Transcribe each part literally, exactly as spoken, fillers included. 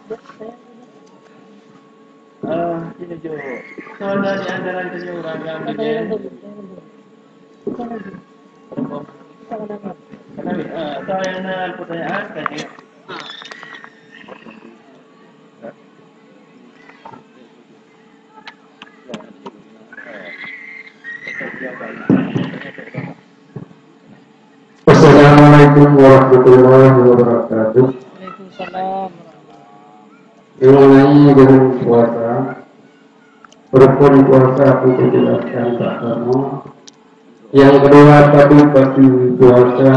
Eh, sini jok. Soalnya di antara itu orang yang begini. Kenapa? Eh, soalnya pertanyaan tadi. Assalamualaikum warahmatullahi wabarakatuh. Waalaikumsalam. Mengenai dengan puasa, rukun puasa itu dijelaskan Pak Karno. Yang kedua, tadi bagi puasa,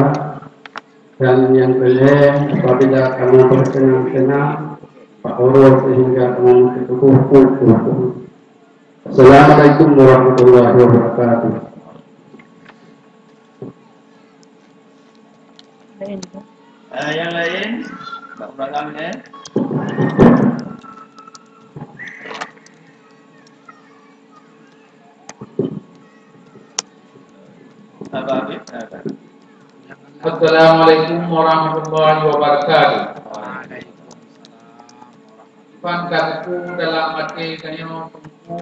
dan yang kelima, apabila kamu bersenang-senang, Pak Guru, sehingga kamu tubuh pun. Assalamualaikum warahmatullahi wabarakatuh. Ah, yang lain, Pak Ibrahim, ya. Apa, Habib? Apa? Assalamualaikum warahmatullahi wabarakatuh. Waalaikumsalam. Pan ka teupeu dalam até tanyoe teungku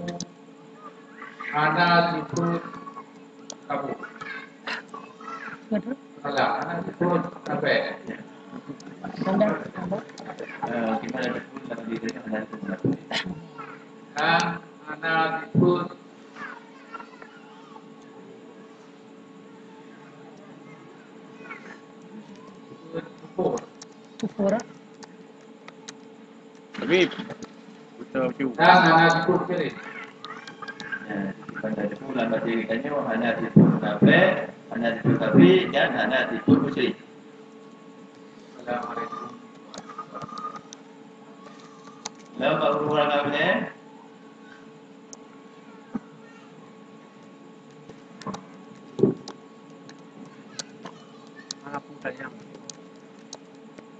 hana sifeuet kabut. Salah, hana sifeuet sabar. Eh, kita ada pun dalam diri hana sifeuet. Dan hana sifeuet Kufur. Kufur. Habib. Betul tu. Dan hana sifeuet kiri. Ya, kita ada pun dalam diri tanyoe hana sifeuet kafir, hana sifeuet kafir, dan hana sifeuet musyrik. Assalamualaikum. Lama urang apa ni?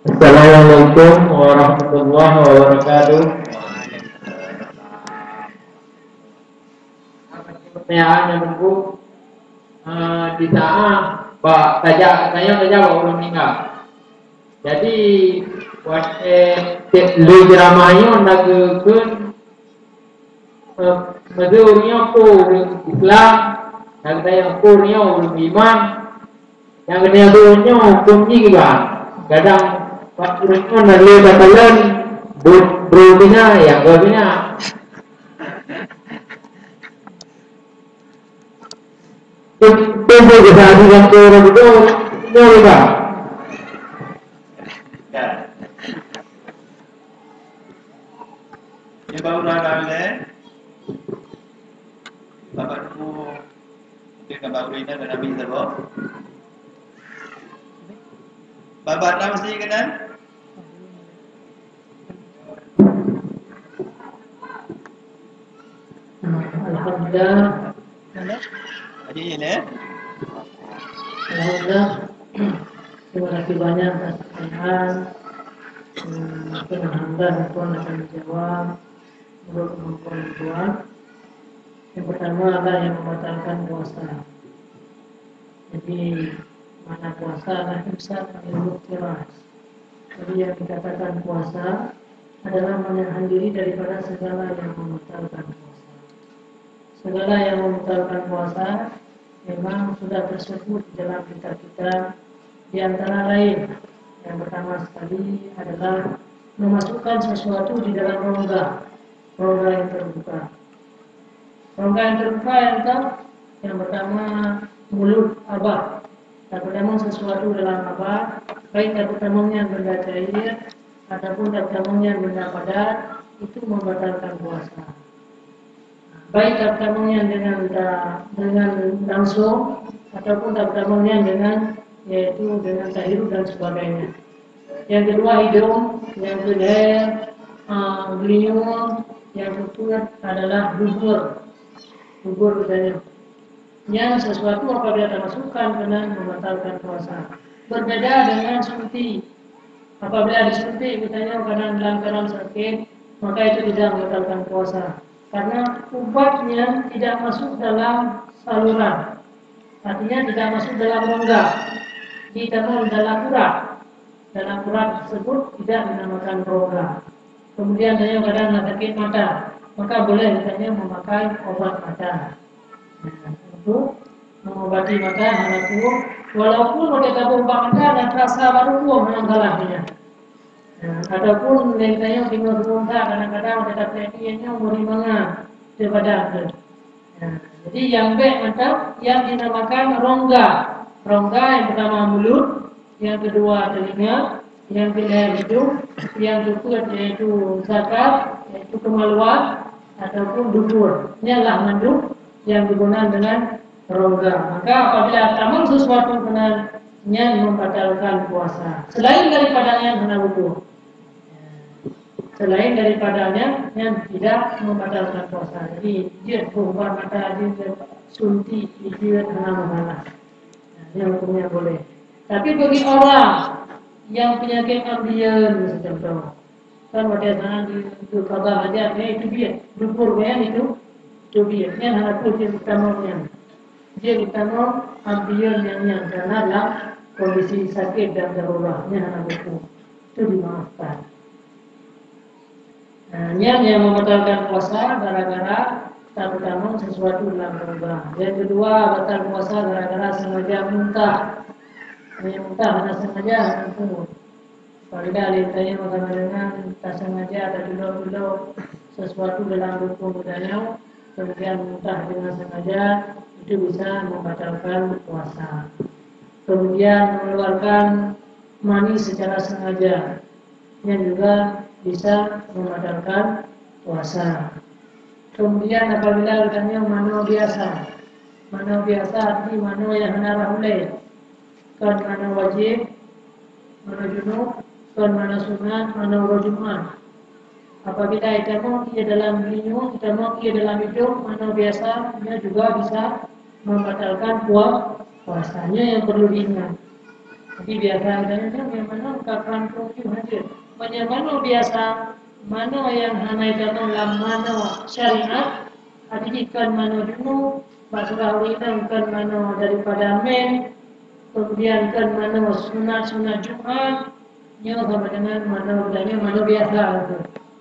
Assalamualaikum warahmatullahi wabarakatuh. Pertanyaan yang tunggu, eh, di saat bak tajak, tajak, tajak bak urang meninggal. Jadi, watèe cit lé ceramah nyoe na geukheun, eh, meuseu ureueng nyoe peue ureueng Islam, na geutanyong peue ureueng nyoe ureueng iman, nyang geutanyong peue ureueng nyoe huköm jih kiban. Kadang bak ureueng nyoe na lé takalon, bu-, bro bina, nyang geuh bina. Tunggu kita di kantor itu, nol, Pak. Ya. Ini baru dah kali, eh? Bapak Ibu, mungkin gambar berita dan habis, apa? Bapak tahu sih, kenal? Alhamdulillah. Jadi ini. Alhamdulillah. Terima kasih banyak atas pertanyaan. Hmm, mungkin alhamdulillah Tuhan akan menjawab menurut kemampuan Tuhan. Yang pertama adalah yang membatalkan puasa. Jadi, makna puasa adalah imsak anil muftirat. Jadi, yang dikatakan puasa adalah menahan diri daripada segala yang membatalkan puasa. Segala yang membatalkan puasa memang sudah tersebut di dalam kitab-kitab, di antara lain, yang pertama sekali adalah memasukkan sesuatu di dalam rongga, rongga yang terbuka. Rongga yang terbuka yang tam-, yang pertama mulut abah. Tapeutamong sesuatu dalam abah, baik tapeutamong nyan benda cair ataupun tapeutamong nyan benda padat, itu membatalkan puasa. Baik tapeutamong nyan dengan ta-, dengan langsung ataupun tapeutamong nyan dengan, yaitu dengan tahirup dan sebagainya. Yang kedua hidung, yang keuleue, ah, geulinyueng, yang keupeuet adalah dubur. Dubur geutanyoe. Nyan sesuatu apabila tamasukkan keunan membatalkan puasa. Berbeda dengan suntik. Apabila disuntik geutanyoe keunan dalam keadaan sakit, maka itu tidak membatalkan puasa. Karena ubat nyan tidak masuk dalam saluran. Artinya tidak masuk dalam rongga. Ditamong dalam urat. Dalam urat tersebut tidak dinamakan rongga. Kemudian tanyoe kadang na sakit mata, maka boleh tanyoe memakai obat mata. Nah, untuk mengobati mata hana tuwoe, walaupun watèe taboh obat mata na rasa baru tuwoe, hana masalah nyan. Nah, ataupun lain tanyoe tinggal sebentar, kadang-kadang watèe tapeuet nyoe meuri mangat di badan tu. Nah, jadi nyang bèk mantong nyang dinamakan rongga. Rongga yang pertama mulut, yang kedua telinga, yang ketiga hidung, yang keempat yaitu zakar, yaitu kemaluan ataupun dubur. Nyan lah mandum yang digunakan dengan rongga. Maka apabila tamong sesuatu keunan, nyan membatalkan puasa. Selain daripada nyan hana wudhu. Selain daripadanya, nyan tidak membatalkan puasa. Jadi, jeuet boh obat mata, jeuet suntik, jeuet hana masalah. Nah, nyan hukumnya boleh. Tapi bagi orang yang penyakit ambeien, misal contoh, kan watèe saat di, di qada hajat, eh, itu biet. Dubur kan itu, itu biet. Nyan hana peue jeuet tamong nyan. Jeuet tamong ambeien nyang nyan karena dalam kondisi sakit dan darurat, nyan hana peue. Itu dimaafkan. Nah, nyan yang membatalkan puasa gara-gara tapeutamong sesuatu dalam rongga. Yang kedua, batal puasa gara-gara sengaja muntah. Hanya muntah hana sengaja, hana pungut. Apabila lain tanyoe sama dengan tasengaja taculok-culok sesuatu dalam bukon geutanyoe, kemudian muntah dengan sengaja, itu bisa membatalkan puasa. Kemudian mengeluarkan mani secara sengaja, yang juga bisa membatalkan puasa. Kemudian apabila geutanyoe manoe biasa, manoe biasa arti manoe nyang hana rhah ulèe, kon manoe wajéb, manoe junub, kon manoe sunat, manoe uroe Jumat. Apabila itamong ié dalam linyo, itamong ié dalam idong, manoe biasa, nyan juga bisa membatalkan pua-, puasa. Nyan nyang perlu diingat. Jadi biasa geutanyoe nyan nyang manoe ka keurantung ju hajat. Meunyoe manoe biasa, manoe nyang hana itamong lam manoe syariat, arti jih kon manoe junub, bak surah ureueng inong kon manoe daripada mèn, kemudian kon manoe sunat-sunat Jumat, nyoe sama dengan manoe geutanyoe manoe biasa tu.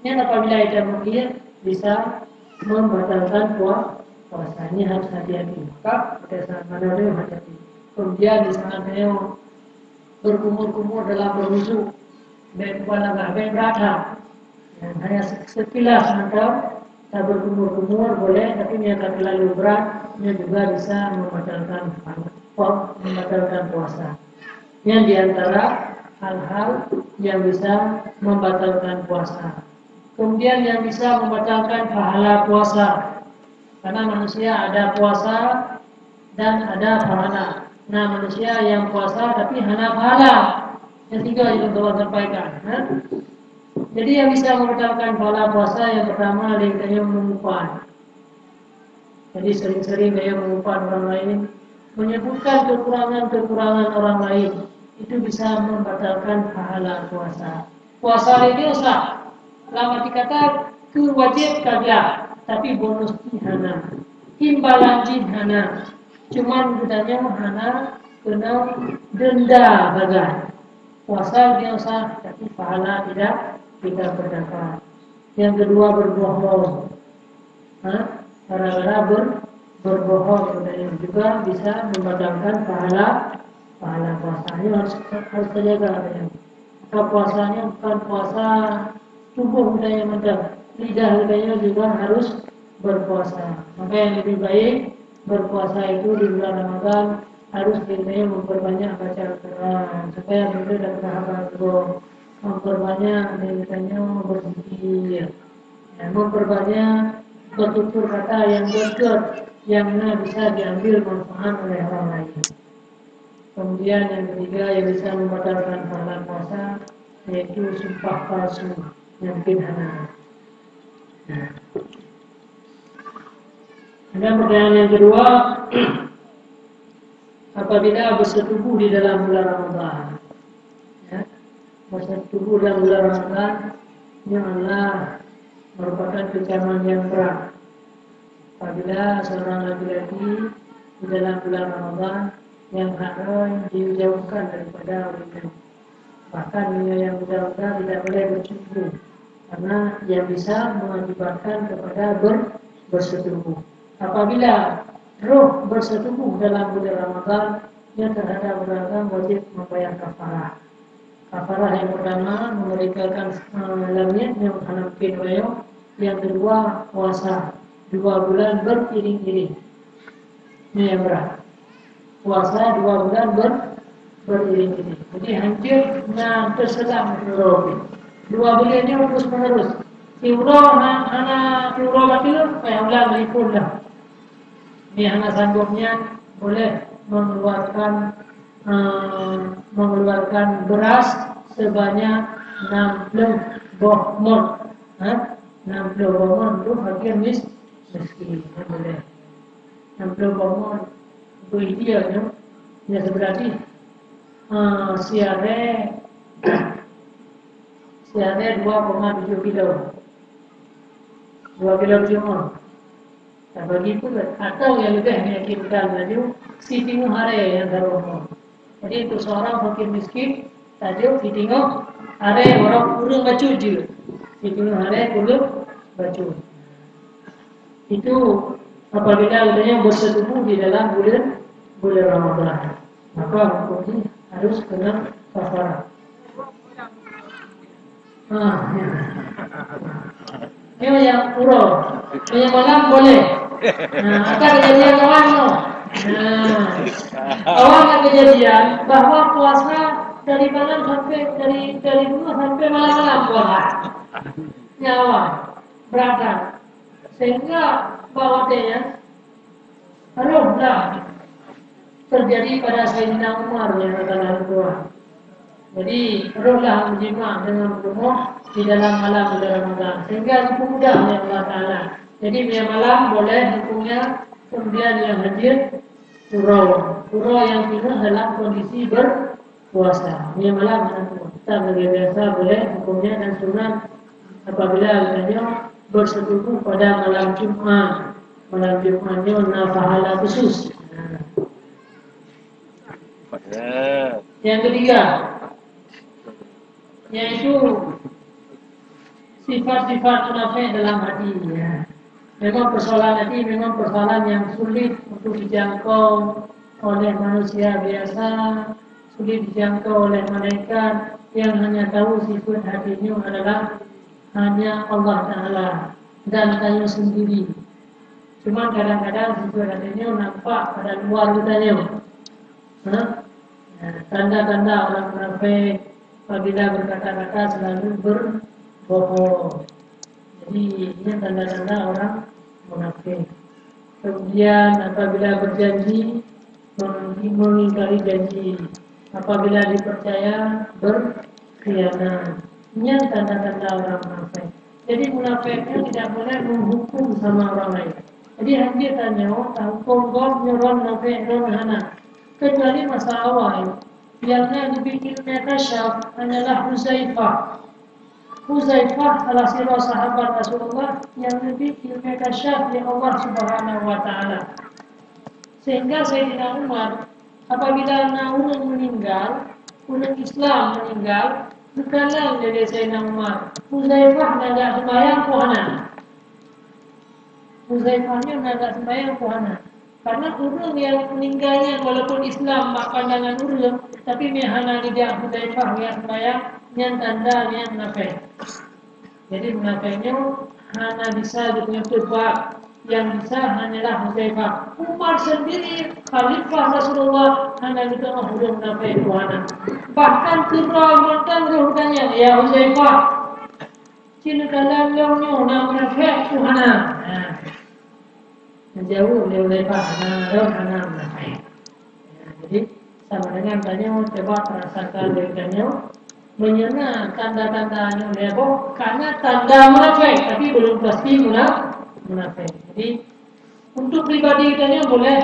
Nyan apabila itamong ié bisa membatalkan pua-, puasa. Nyan harus hati-hati. Maka, pada saat manoe nyoe hati-hati. Kemudian di saat nyoe berkumur-kumur dalam berwudu, bèk mubalaghah, bèk brat that. Hanya se-, sekilas mantong, taberkumur-kumur boleh, tapi nyan ka terlalu brat, nyan juga bisa membatalkan, membatalkan puasa. Nyan di antara hal-hal yang bisa membatalkan puasa. Kemudian yang bisa membatalkan pahala puasa. Karena manusia ada puasa dan ada pahala. Nah, manusia yang puasa tapi hana pahala. Yang tiga yang telah sampaikan, ha? Jadi yang bisa membatalkan pahala puasa yang pertama adalah yang mengupan. Jadi sering-sering gaya mengupan orang lain, menyebutkan kekurangan-kekurangan orang lain, itu bisa membatalkan pahala puasa. Puasa itu sah. Lam arti kata, keu wajéb ka gleh, tapi bonus jih hana. Imbalan jih hana. Cuman geutanyoe hana keuneuk denda sagai. Puasa itu sah, tapi pahala tidak kita berdapat. Yang kedua, berbohong. Ha? Gara-gara ber-, berbohong, dan yang juga bisa membatalkan pahala, pahala puasa. Ini harus, harus terjaga, ya. Maka puasanya bukan puasa tubuh kita yang mantap, lidah kita juga harus berpuasa. Maka yang lebih baik berpuasa itu di bulan Ramadan harus kita memperbanyak baca Al-Quran supaya kita dapat pahala juga, memperbanyak kita berzikir. Ya, memperbanyak bertutur kata yang berkat, yang mana bisa diambil manfaat oleh orang lain. Kemudian yang ketiga yang bisa membatalkan pahala puasa yaitu sumpah palsu yang mungkin hana. Nah. Dan pertanyaan yang kedua, apabila bersetubuh di dalam bulan Ramadan, ya, bersetubuh dalam bulan Ramadan, ini adalah merupakan kecaman yang berat. Apabila seorang laki-laki di dalam bulan Ramadan yang haram dijauhkan daripada wanita, bahkan nyoe nyang muda-muda tidak boleh bercumbu. Karena yang bisa mengakibatkan kepada ber-, bersetubuh. Apabila roh bersetubuh dalam bulan Ramadan, ia terhadap orang wajib membayar kafarah. Kafarah yang pertama, memerdekakan, eh, lamiet yang hana mungkin rayo. Yang kedua, puasa dua bulan beriring-iring. Ini yang berat. Puasa dua bulan ber-, beriring-iring. Jadi, hancur na teuselang uroe. Dua bulan nyoe terus-menerus. Siuroe ha-, hana siuroe bateue, payah ulang liput lah. Ini hana sanggup nyan, boleh mengeluarkan, eh, mengeluarkan beras sebanyak enam puluh boh mot. Ha? Enam puluh boh mot untuk fakir mis-, miskin. Kan boleh. Enam puluh boh mot. Untuk India tu, ya, sebelah ni. Ah, siaré, siaré dua koma tujuh kilo. Dua kilo tujuh mot. Tabagi peuet. Atau yang lebih meyakinkan laju, siteungoh aré nyang taroh mot. Jadi, untuk seorang fakir miskin, tajok siteungoh aré, ureueng bacut jeuet. Siteungoh aré, ureueng bacut. Itu apabila katanya bersetubuh di dalam bulan, bulan Ramadan, maka hukumnya harus kena kafarah. Ah, ya. Nyoe nyang uroe, nyoe nyang malam boleh. Nah, ada kejadian awak nyoe. Nah, awak ada kejadian bahwa puasa dari malam sampai, dari, dari bungoh sampai malam-malam puasa. Nyawa berada. Sehingga bahwa dia roh lah terjadi pada Sayyidina Umar yang adalah ketua. Jadi, roh lah menjimak dengan penuh di dalam malam bulan Ramadan. Sehingga dipermudah oleh Allah Ta'ala. Jadi, bila malam boleh hukumnya, kemudian yang hadir uroe. Uroe yang tinggal dalam kondisi ber-, puasa. Nyoe malam hana puasa. Tetap lagèe biasa boleh hukumnya dan sunat apabila katanya bersetubuh pada malam Jumat. Malam Jumat nyoe na pahala khusus. Ya. Yang ketiga, yaitu sifat-sifat munafik dalam hati, ya. Memang persoalan hati memang persoalan yang sulit untuk dijangkau oleh manusia biasa, sulit dijangkau oleh malaikat. Yang hanya tahu sifat hati nyoe adalah hanya Allah Ta'ala dan tanyoe sendiri. Cuma kadang-kadang sifat hati nyoe nampak pada luar geutanyoe. Ha? Nah, tanda-tanda orang munafik apabila berkata-kata selalu berbohong. Jadi, ini tanda-tanda orang munafik. Kemudian, apabila berjanji, meng-, mengingkari janji. Apabila dipercaya, berkhianat. Ini tanda-tanda orang munafik. Jadi, munafik itu tidak boleh menghukum sama orang lain. Jadi, hanya tanyoe, tahukum gob nyoe munafik, nyoe hana. Kecuali masa awal, yang na geubri ilmu kasyaf hanyalah Huzaifah. Huzaifah salah sidroe sahabat Rasulullah yang geubri ilmu kasyaf lé Allah Subhanahu wa Ta'ala. Sehingga Sayyidina Umar, apabila na ureueng meninggal, ureueng Islam meninggal, geukalon lé Sayyidina Umar, "Huzaifah na jak sembahyang peue hana?" Huzaifah nyoe na jak sembahyang peue hana? Karena ureueng nyang meninggal nyan walaupun Islam bak pandangan ureueng, tapi meunyo hana geujak Huzaifah geujak sembahyang, nyan tanda nyan munafik. Jadi munafik nyoe hana bisa geutanyoe teupeue, nyang bisa hanyalah Huzaifah. Umar sendiri, khalifah Rasulullah, hana geutanyoe ureueng munafik peue hana. Bahkan keudroe mantong roh geutanyong, "Ya Huzaifah, ci neukalon lôn nyoe na munafik peue hana?" Nah. Geujaweueb lé Huzaifah, "Hana, lôn hana munafik." Nah, jadi, sama dengan tanyoe, coba rasakan lé tanyoe, meunyo na tanda-tanda nyoe lé boh, kana tanda munafik, tapi belum pasti muna-, munafik. Jadi, untuk pribadi tanyoe boleh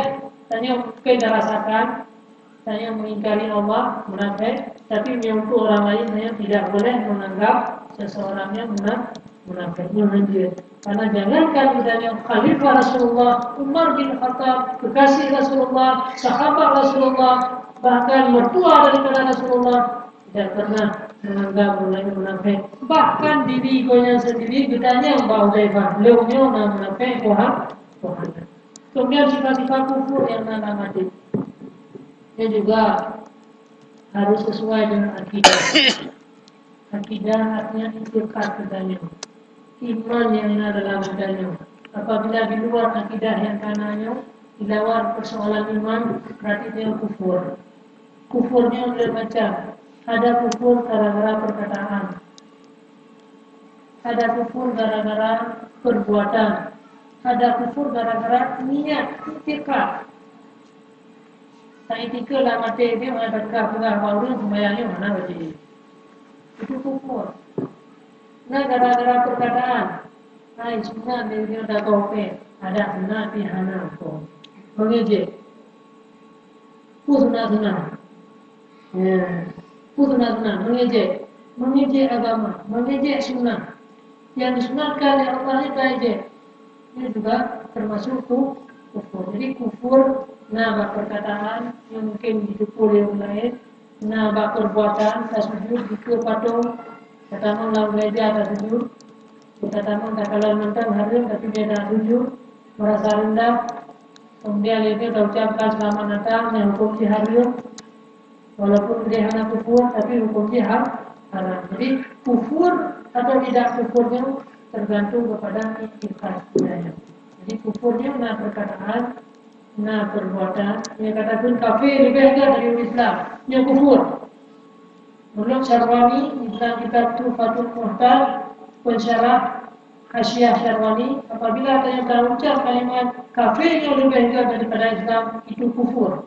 tanyoe mungkin rasakan, tanyoe mengingkari Allah, munafik, tapi untuk orang lain tanyoe tidak boleh menganggap seseorang yang muna-, munafik, nyoe hanjeuet. Karena jangankan geutanyoe khalifah Rasulullah, Umar bin Khattab, kekasih Rasulullah, sahabat Rasulullah, bahkan mertua daripada Rasulullah, tidak pernah Menganggap ulama munafik. Bahkan diri gobnyan sendiri geutanyong bak Hudzaifah, "Lôn nyoe na munafik, Tuhan?" Tuhan. Kemudian sifat-sifat kufur nyang na lam até. Nyan juga harus sesuai dengan akidah. Akidah artinya itikad geutanyoe. Iman nyang na dalam geutanyoe. Apabila di luar akidah nyang kana nyoe, di luar persoalan iman, berarti nyoe kufur. Kufur nyoe dua macam. Ada kufur gara-gara perkataan. Ada kufur gara-gara perbuatan. Ada kufur gara-gara niat, itikad. Saitika lam até jih hana teuka peugah bak ureuëng sembahyang nyoe hana wajéb. Itu kufur. Na gara-gara perkataan, "Hai, sunat lé nyoe tagoe pèng." Ada sunat pih hana goe. Meungejek. Peue sunat-sunat? Ya. Peue sunat-sunat? Meungejek. Meungejek agama. Meungejek sunat. Yang disunatkan oleh Allah ni taejek. Ini juga termasuk ku-, kufur. Jadi kufur na bak perkataan yang mungkin diteupeu lé ureuëng laén, na bak perbuatan, tasujud dikeue patong, tatamong lam gereja tasujud, tatamong takalon mantong hareuem tapi dia tak sujud, merasa rendah, kemudian itu taucapkan selamat datang yang hukum jih hareuem, walaupun dia hana kufur tapi hukum jih ha-, haram. Jadi kufur atau tidak kufurnya tergantung kepada itikad geutanyoe. Jadi kufurnya na perkataan, na perbuatan. Nyang kata pun kafir lebih agak dari orang Islam. Nyoe kufur. Menurut Syarwani, dalam kitab Tuhfatul Muhtaj, pensyarah Hasyiah Syarwani, apabila ada yang berucap kalimat kafir yang lebih agak daripada Islam, itu kufur.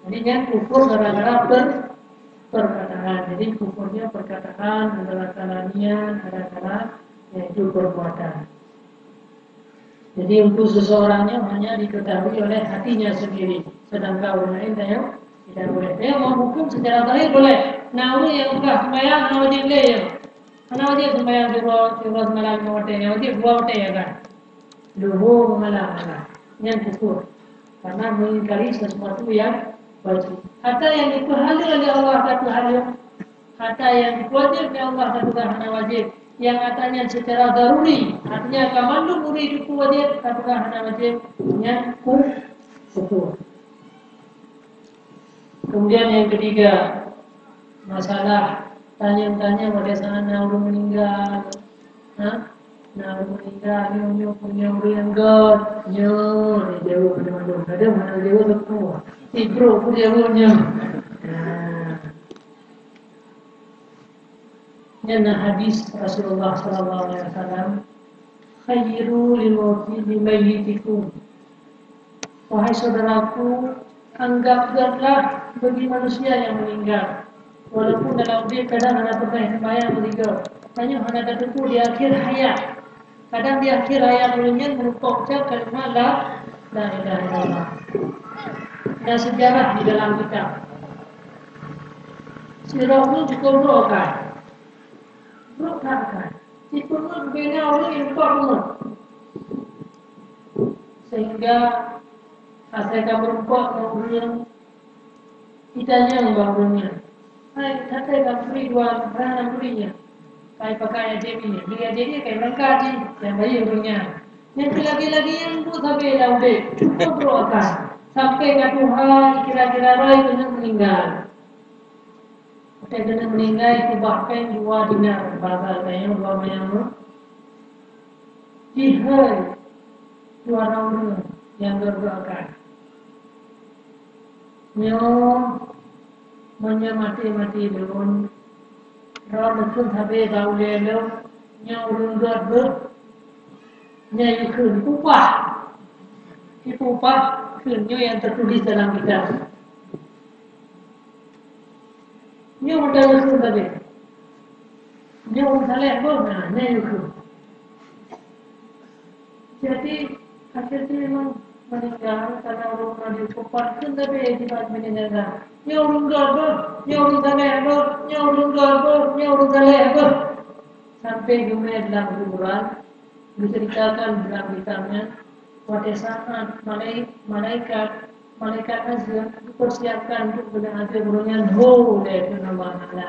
Jadi nyan kufur gara-gara per-, perkataan. Jadi kufurnya perkataan, adalah kalamian, adalah yaitu perbuatan. Jadi untuk seseorangnya hanya diketahui oleh hatinya sendiri, sedangkan orang lain dia tidak boleh. Dia mau hukum secara zahir boleh. Nah, orang yang sudah sembahyang hana wajib lé ya. Hana wajib sembahyang subuh, subuh semalam lima watèe, yang wajib dua watèe ya kan. Duhur malam kan. Yang kufur. Karena mengingkari sesuatu yang wajib. Atau yang dipahala oleh Allah satu hal yang Harta yang wajib ya Allah, satu hana wajib. Yang katanya secara daruri, artinya ka mandum ureueng itu wajib, satu hana wajib, nyan ku-, kufur. Kemudian yang ketiga, masalah tanya-tanya pada saat na ureueng meninggal. Ha? Na ureueng meninggal, nyoe, nyoe, nyoe ureueng nyang göt. Nyoe, dijaweueb mandum-mandum. Kadang hana dijaweueb semua. Si brok pun dijaweueb nyoe. Nah. Nyan na hadis Rasulullah sallallahu alaihi wasallam, "Khayyiru limauti-, limayyitikum." Wahai saudaraku, anggap götlah bagi manusia yang meninggal. Walaupun dalam udép kadang hana pernah sembahyang bagi göt. Tanyoe hana tateupeue di akhir hayat. Kadang di akhir hayat ureueng nyan meureumpok ucap kalimat la, la ilaha illallah. Na seujarah di dalam kitab. Sidroe ureueng cukôp brok akai. Brok that akai. Sipeungeut bubena ureueng nyang lumpah peungeut. Sehingga asai ka meureumpok ngon ureueng, itanyong bak ureueng nyan, "Hai, akai ka meuturi dua rah na meuturi nyan? Kai pakai até nyan? Bri até nyan kai beurangkat jih." Nyang bayeue ureueng nyan. Nyang keu lagèe-lagèe nyan buet sabe lam udép. Cukôp brok akai. Sampai ka tuha kira-kira roh keuneuk meuninggai. Watèe keuneuk meuninggai, keubah péng dua dinar, bahasa geutanyoe dua manyang. Jihôi dua droe ureueng nyang geudoakan. Nyoe, meunyoe maté-maté lôn, droeneuh kheun sabe bak ulèe lôn, nyoe ureueng göt beuh, nyan yue kheun peupah. Peupah kheun nyoe nyang teutuléh dalam kitab. Nyoe mantong yue kheun sabe. Nyoe ureueng saleh beuh, nah, nyan yue kheun. Jadi, akhirnya memang meninggal karena ureueng na di kupat kheun sabe akibat meninggal. Nyoe ureueng göt beuh, nyoe ureueng saleh beuh, nyoe ureueng göt beuh, nyoe ureueng saleh beuh. Sampai geumè lam kuburan, diceritakan dalam kitab nyan, watèe saat malai-, malaikat malaikat azab dipersiapkan untuk keuneuk azab ureuëng nyan ho lé keu Allah Taala.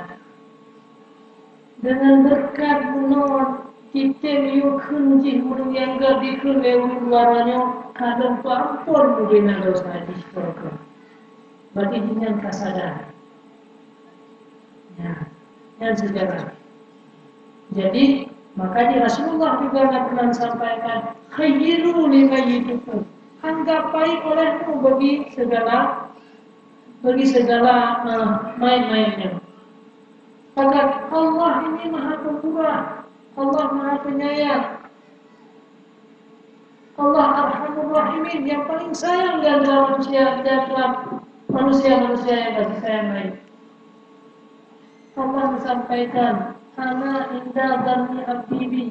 Deungon beureukat bunoe, titem yue kheun jih ureuëng nyang gét dikheun lé ureuëng luwa nyoe, ka lom peuampon mubina desya jih. Berarti jihnyan ka sadar. Ya, nyan seujarah. Jadi, makanya Rasulullah juga pernah sampaikan, "Khayyiru li mayyitikum." Anggap baik olehmu bagi segala, bagi segala, eh, mayit-mayitnya. Maka Allah ini Maha Pemurah, Allah Maha Penyayang, Allah Arhamur Rahimin, yang paling sayang di antara manusia, di antara manusia-manusia yang kasih sayang lain. Allah menyampaikan, "Ana inda dhanni abdi bi."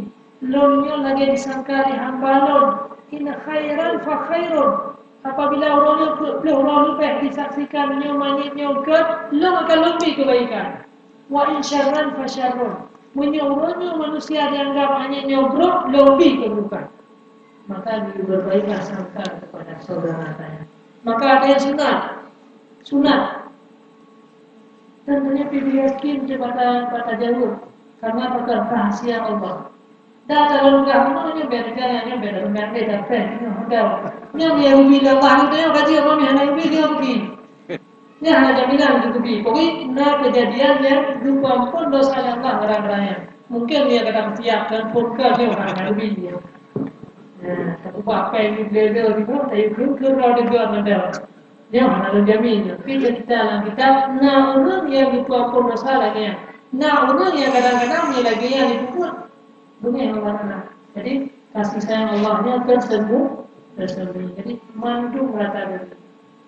Lôn nyoe lagée disangka lé hamba lôn. In khairan fa khairun. Apabila ureuëng nyoe peuet ploh droe leubeh disaksikan nyoe manyét nyoe gét, lôn akan lôn bi keubaikan. Wa in syarran fa syarrun. Meunyoe uroe nyoe manusia dianggap hanya nyoe brok, lom bi keburukan. Maka diperbaiklah sangka kepada saudara tanya. Maka ada yang sunat. Sunat. Dan hanya yakin kepada, pada jauh. Karena adalah rahasia Allah. Dah kalau enggak, mana nyoe biar dia, nyoe biar dia, biar dia dapat, nyoe hotel. Nyoe dia rugi dah, wah, nyoe tanya gaji apa, nyoe hana rugi, dia rugi. Nyoe hana jaminan untuk rugi. Pokoknya, na kejadian nyang geupeuampon dosa Allah barang-barang nyan. Mungkin dia kata siap dan pun ke, dia hana rugi dia. Nah, tapi apa yang dia bela-bela juga, tapi keu-, keu-, dia juga mandang. Nyoe hana lôn jamin. Tapi cerita dalam kitab, na ureuëng nyang geupeuampon dosa lagée nyan. Na ureuëng nyang kadang-kadang nyoe lagée nyan dipeubuet. Beungéh Allah Taala. Jadi, kasih sayang Allah nyoe tersembunyi, tersembunyi. Jadi, mandum rata diri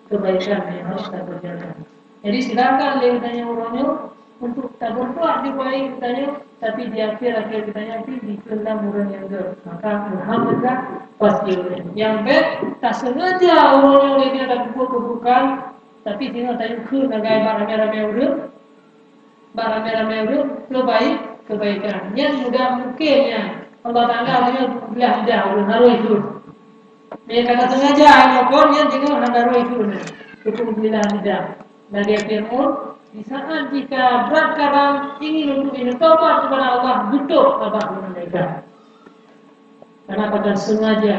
kebaikan yang harus kita kerjakan. Jadi, silakan lé geutanyoe uroe nyoe untuk taberbuat di baik geutanyoe, tapi di akhir-akhir geutanyoe pih dikeundam ureuëng nyang gét. Maka, alhamdulillah, pasti ureuëng. Nyang bèk, tasengaja uroe nyoe lé nyoe tapeubuet keuburukan, tapi singoh tayue kheun lagée bak ramé-ramé ureuëng, bak ramé-ramé ureuëng keubaik, kebaikan. Nyan mudah mungkin nyan. Allah Taala meunyoe beulah lidah ureuëng harôh itu. Meunyoe ka sengaja nyoe kon, nyan singoh hana harôh itu nyan. Hukum beulah lidah. Lagée Fir'aun, di saat jika brat karam ingin untuk ini tobat kepada Allah, geutôp babah malaikat. Karena bukan sengaja.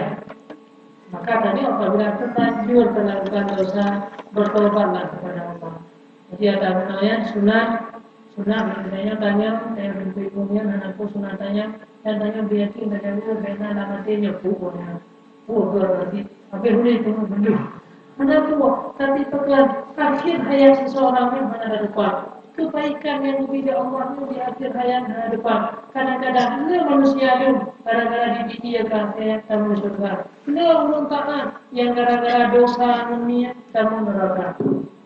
Maka tadi apabila terlanjur melakukan dosa, bertobatlah kepada Allah. Jadi, ada guna nyan sunat, sunat, maknanya tanya, tanya binti punya, anak pun sunat tanya, dan tanya biasa, tanya dulu, karena nama dia nyebut punya. Oh, berarti, habis boleh tunggu dulu. Mana tu, tapi pekan, akhir hayat seseorang ni mana ada depan. Kebaikan yang diberi Allah ni di akhir hayat hana depan. Kadang-kadang, na manusia tu, kadang-kadang di dunia ka, ya, kamu surga. Na ureuëng taat, yang gara-gara dosa dunia, kamu neraka.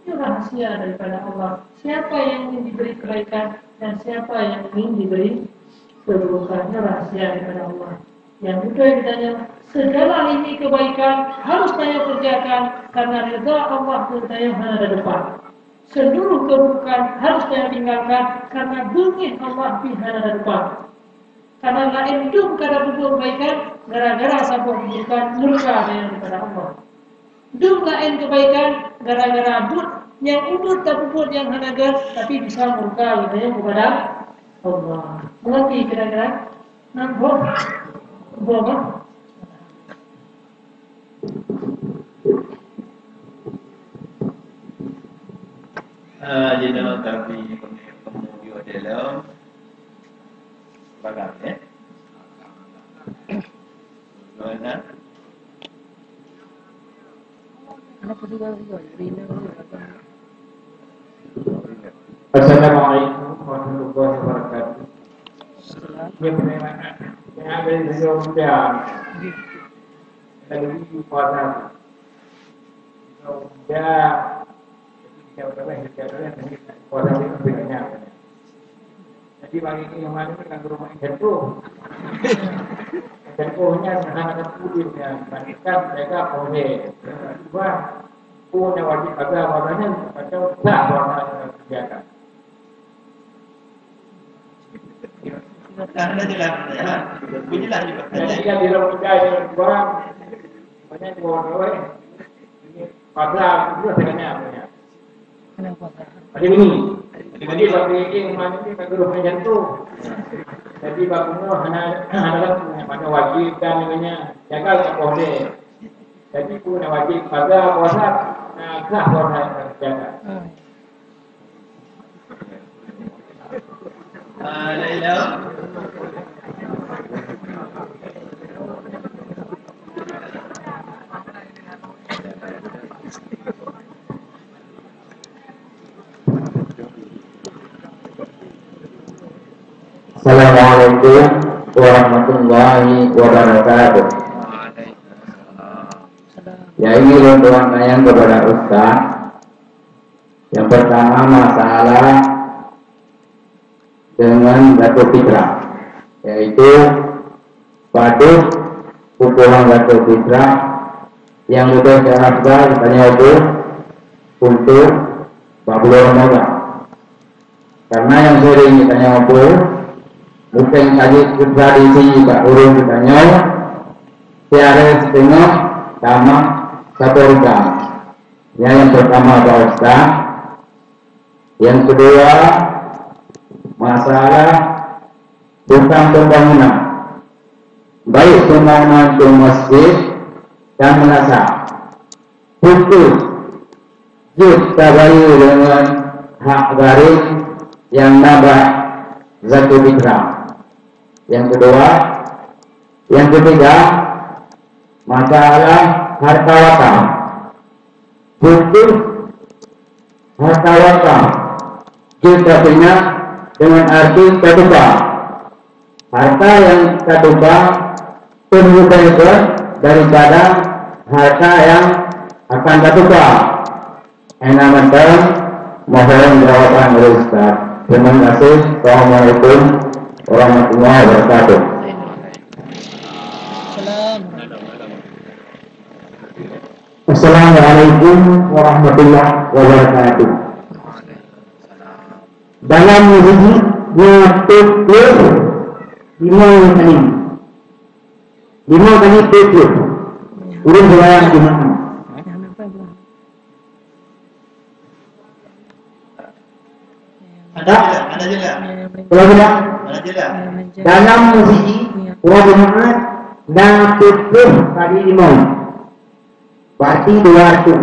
Ini rahasia daripada Allah. Siapa yang ingin diberi kebaikan dan siapa yang ingin diberi keburukan, ini rahasia daripada Allah. Yang betul kita tanya, segala ini kebaikan harus saya kerjakan karena rida Allah pun saya hana ada depan. Seluruh keburukan harus saya tinggalkan karena beungéh Allah pih hana ada depan. Karena laén dum kada peubuet kebaikan gara-gara saboh keburukan murka daripada Allah. Dum laén kebaikan gara-gara buet nyang udeb tapeubuet nyang hana gét, tapi bisa murka geutanyoe kepada Allah. Mengerti kira-kira? Nah, boh. Boh, boh. Ah, jinoe kami pemuda dalam bagang, ya. Mana? Assalamualaikum warahmatullahi wabarakatuh. Ya, penerimaan. Ya, dari beliau muda. Dari ibu pada. Beliau muda. Jadi, kita boleh, kita boleh, kuasa dia lebih banyak. Jadi, bagi ini yang mana kan rumah ikan tu. Ikan tu nya, anak-anak kulit nya, bandingkan mereka boleh. Dua, punya wajib ada warnanya, macam tak warna kerjakan. Dah, dah jelas, ya. Bunyilah juga. Jadi, kan di dalam kerja yang kurang, banyak dua orang, eh. Ini Paga, itu dah kena apa ya? Ada bunyi. Jadi, bak peuék nyan ka geuroh jantung. Jadi, bak bunoe hana, hana langsung, hana wajib dan lainnya. Jaga tak boleh. Jadi, pun wajib paga puasa, nah, sah puasa jaga. Ah, lain dah. Assalamualaikum warahmatullahi wabarakatuh. Ya, ini bantuan saya kepada Ustaz. Yang pertama, masalah dengan zakat fitrah, yaitu padub pukulan zakat fitrah yang lebih diharapkan tanya itu untuk bak bulan Ramadan. Karena yang sering ditanya itu bukan saja tradisi bak ureueng ditanya, tiara setengah sama satu orang. Yang, yang pertama, Pak Ustaz. Yang kedua, masalah hutang pembangunan, baik pembangunan untuk masjid dan madrasah. Putus jeuet tabayeue deungon hak gharib nyang na bak zakat fitrah. Yang kedua, yang ketiga, masalah harta wakaf. Putus harta wakaf jeuet tapinah deungon arti tatukar. Harta nyang tatukar peureulée daripada harta nyang akan tatukar. Hana mantong, mohon jawaban dari Ustaz. Terima kasih. Assalamualaikum warahmatullahi wabarakatuh. Assalamualaikum warahmatullahi wabarakatuh. Dalam meuseujid na peuet ploh limong kali. Limong kali peuet ploh. Ureueng seumayang Jumaat. Ada? Ada juga. Kalau tidak, ada juga. Dalam meuseujid, ureueng Jumaat na peuet ploh kali limong. Berarti dua ratus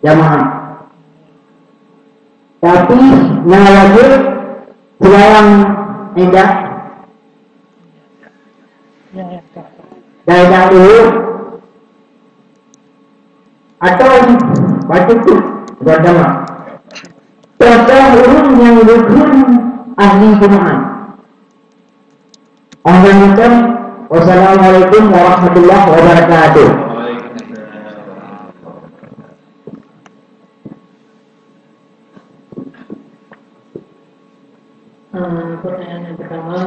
jamaah. Tapi na wajib seumayang indak dari dahulu atau baca tu berjamaah. Tentang ureueng nyang rukun ahli jamaah. Akhirnya, wassalamualaikum warahmatullahi wabarakatuh. Eh, pertanyaan yang pertama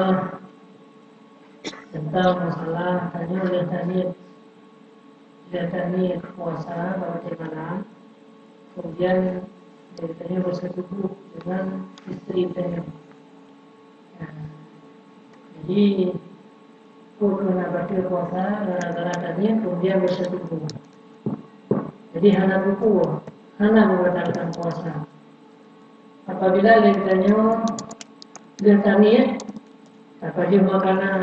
tentang masalah tanya oleh Tanit. Geutanyoe puasa bak watèe malam, kemudian geutanyoe bersekutu dengan istri geutanyoe. Nah, jadi, peue keuh na bateue puasa gara-gara tanyoe kemudian bersekutu. Jadi, hana peupuh, hana membatalkan puasa. Apabila geutanyoe, geutanyoe, tapajoh makanan,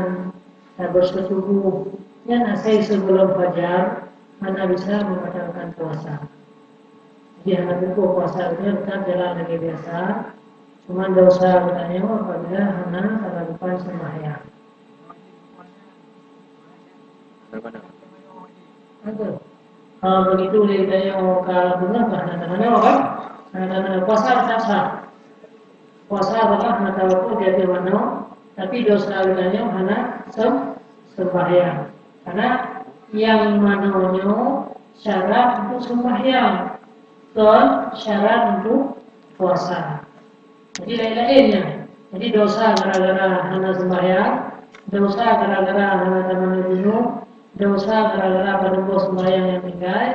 tabeureusoh tuboh, nyan asai sigohlom fajar, hana bisa membatalkan puasa. Jadi, hana peupuh puasa geutanyoe teutap jalan lagèe biasa, cuman desya geutanyoe apabila hana talakukan seumbahyang. Betul. Ah, begitu lé geutanyoe ka beungoh, ka hana tamanoe, kan? Hana tamanoe. Puasa teutap sah. Puasa teutap hana tawakkuf di ateueh manoe, tapi desya geutanyoe hana sem-, seumbahyang. Karena nyang manoe nyoe syarat untuk seumbahyang, kon syarat untuk puasa. Jadi, laén-laén nyan. Jadi, desya gara-gara hana seumbahyang, desya gara-gara hana tamanoe junub, desya gara-gara padub boh seumbahyang nyang tinggai,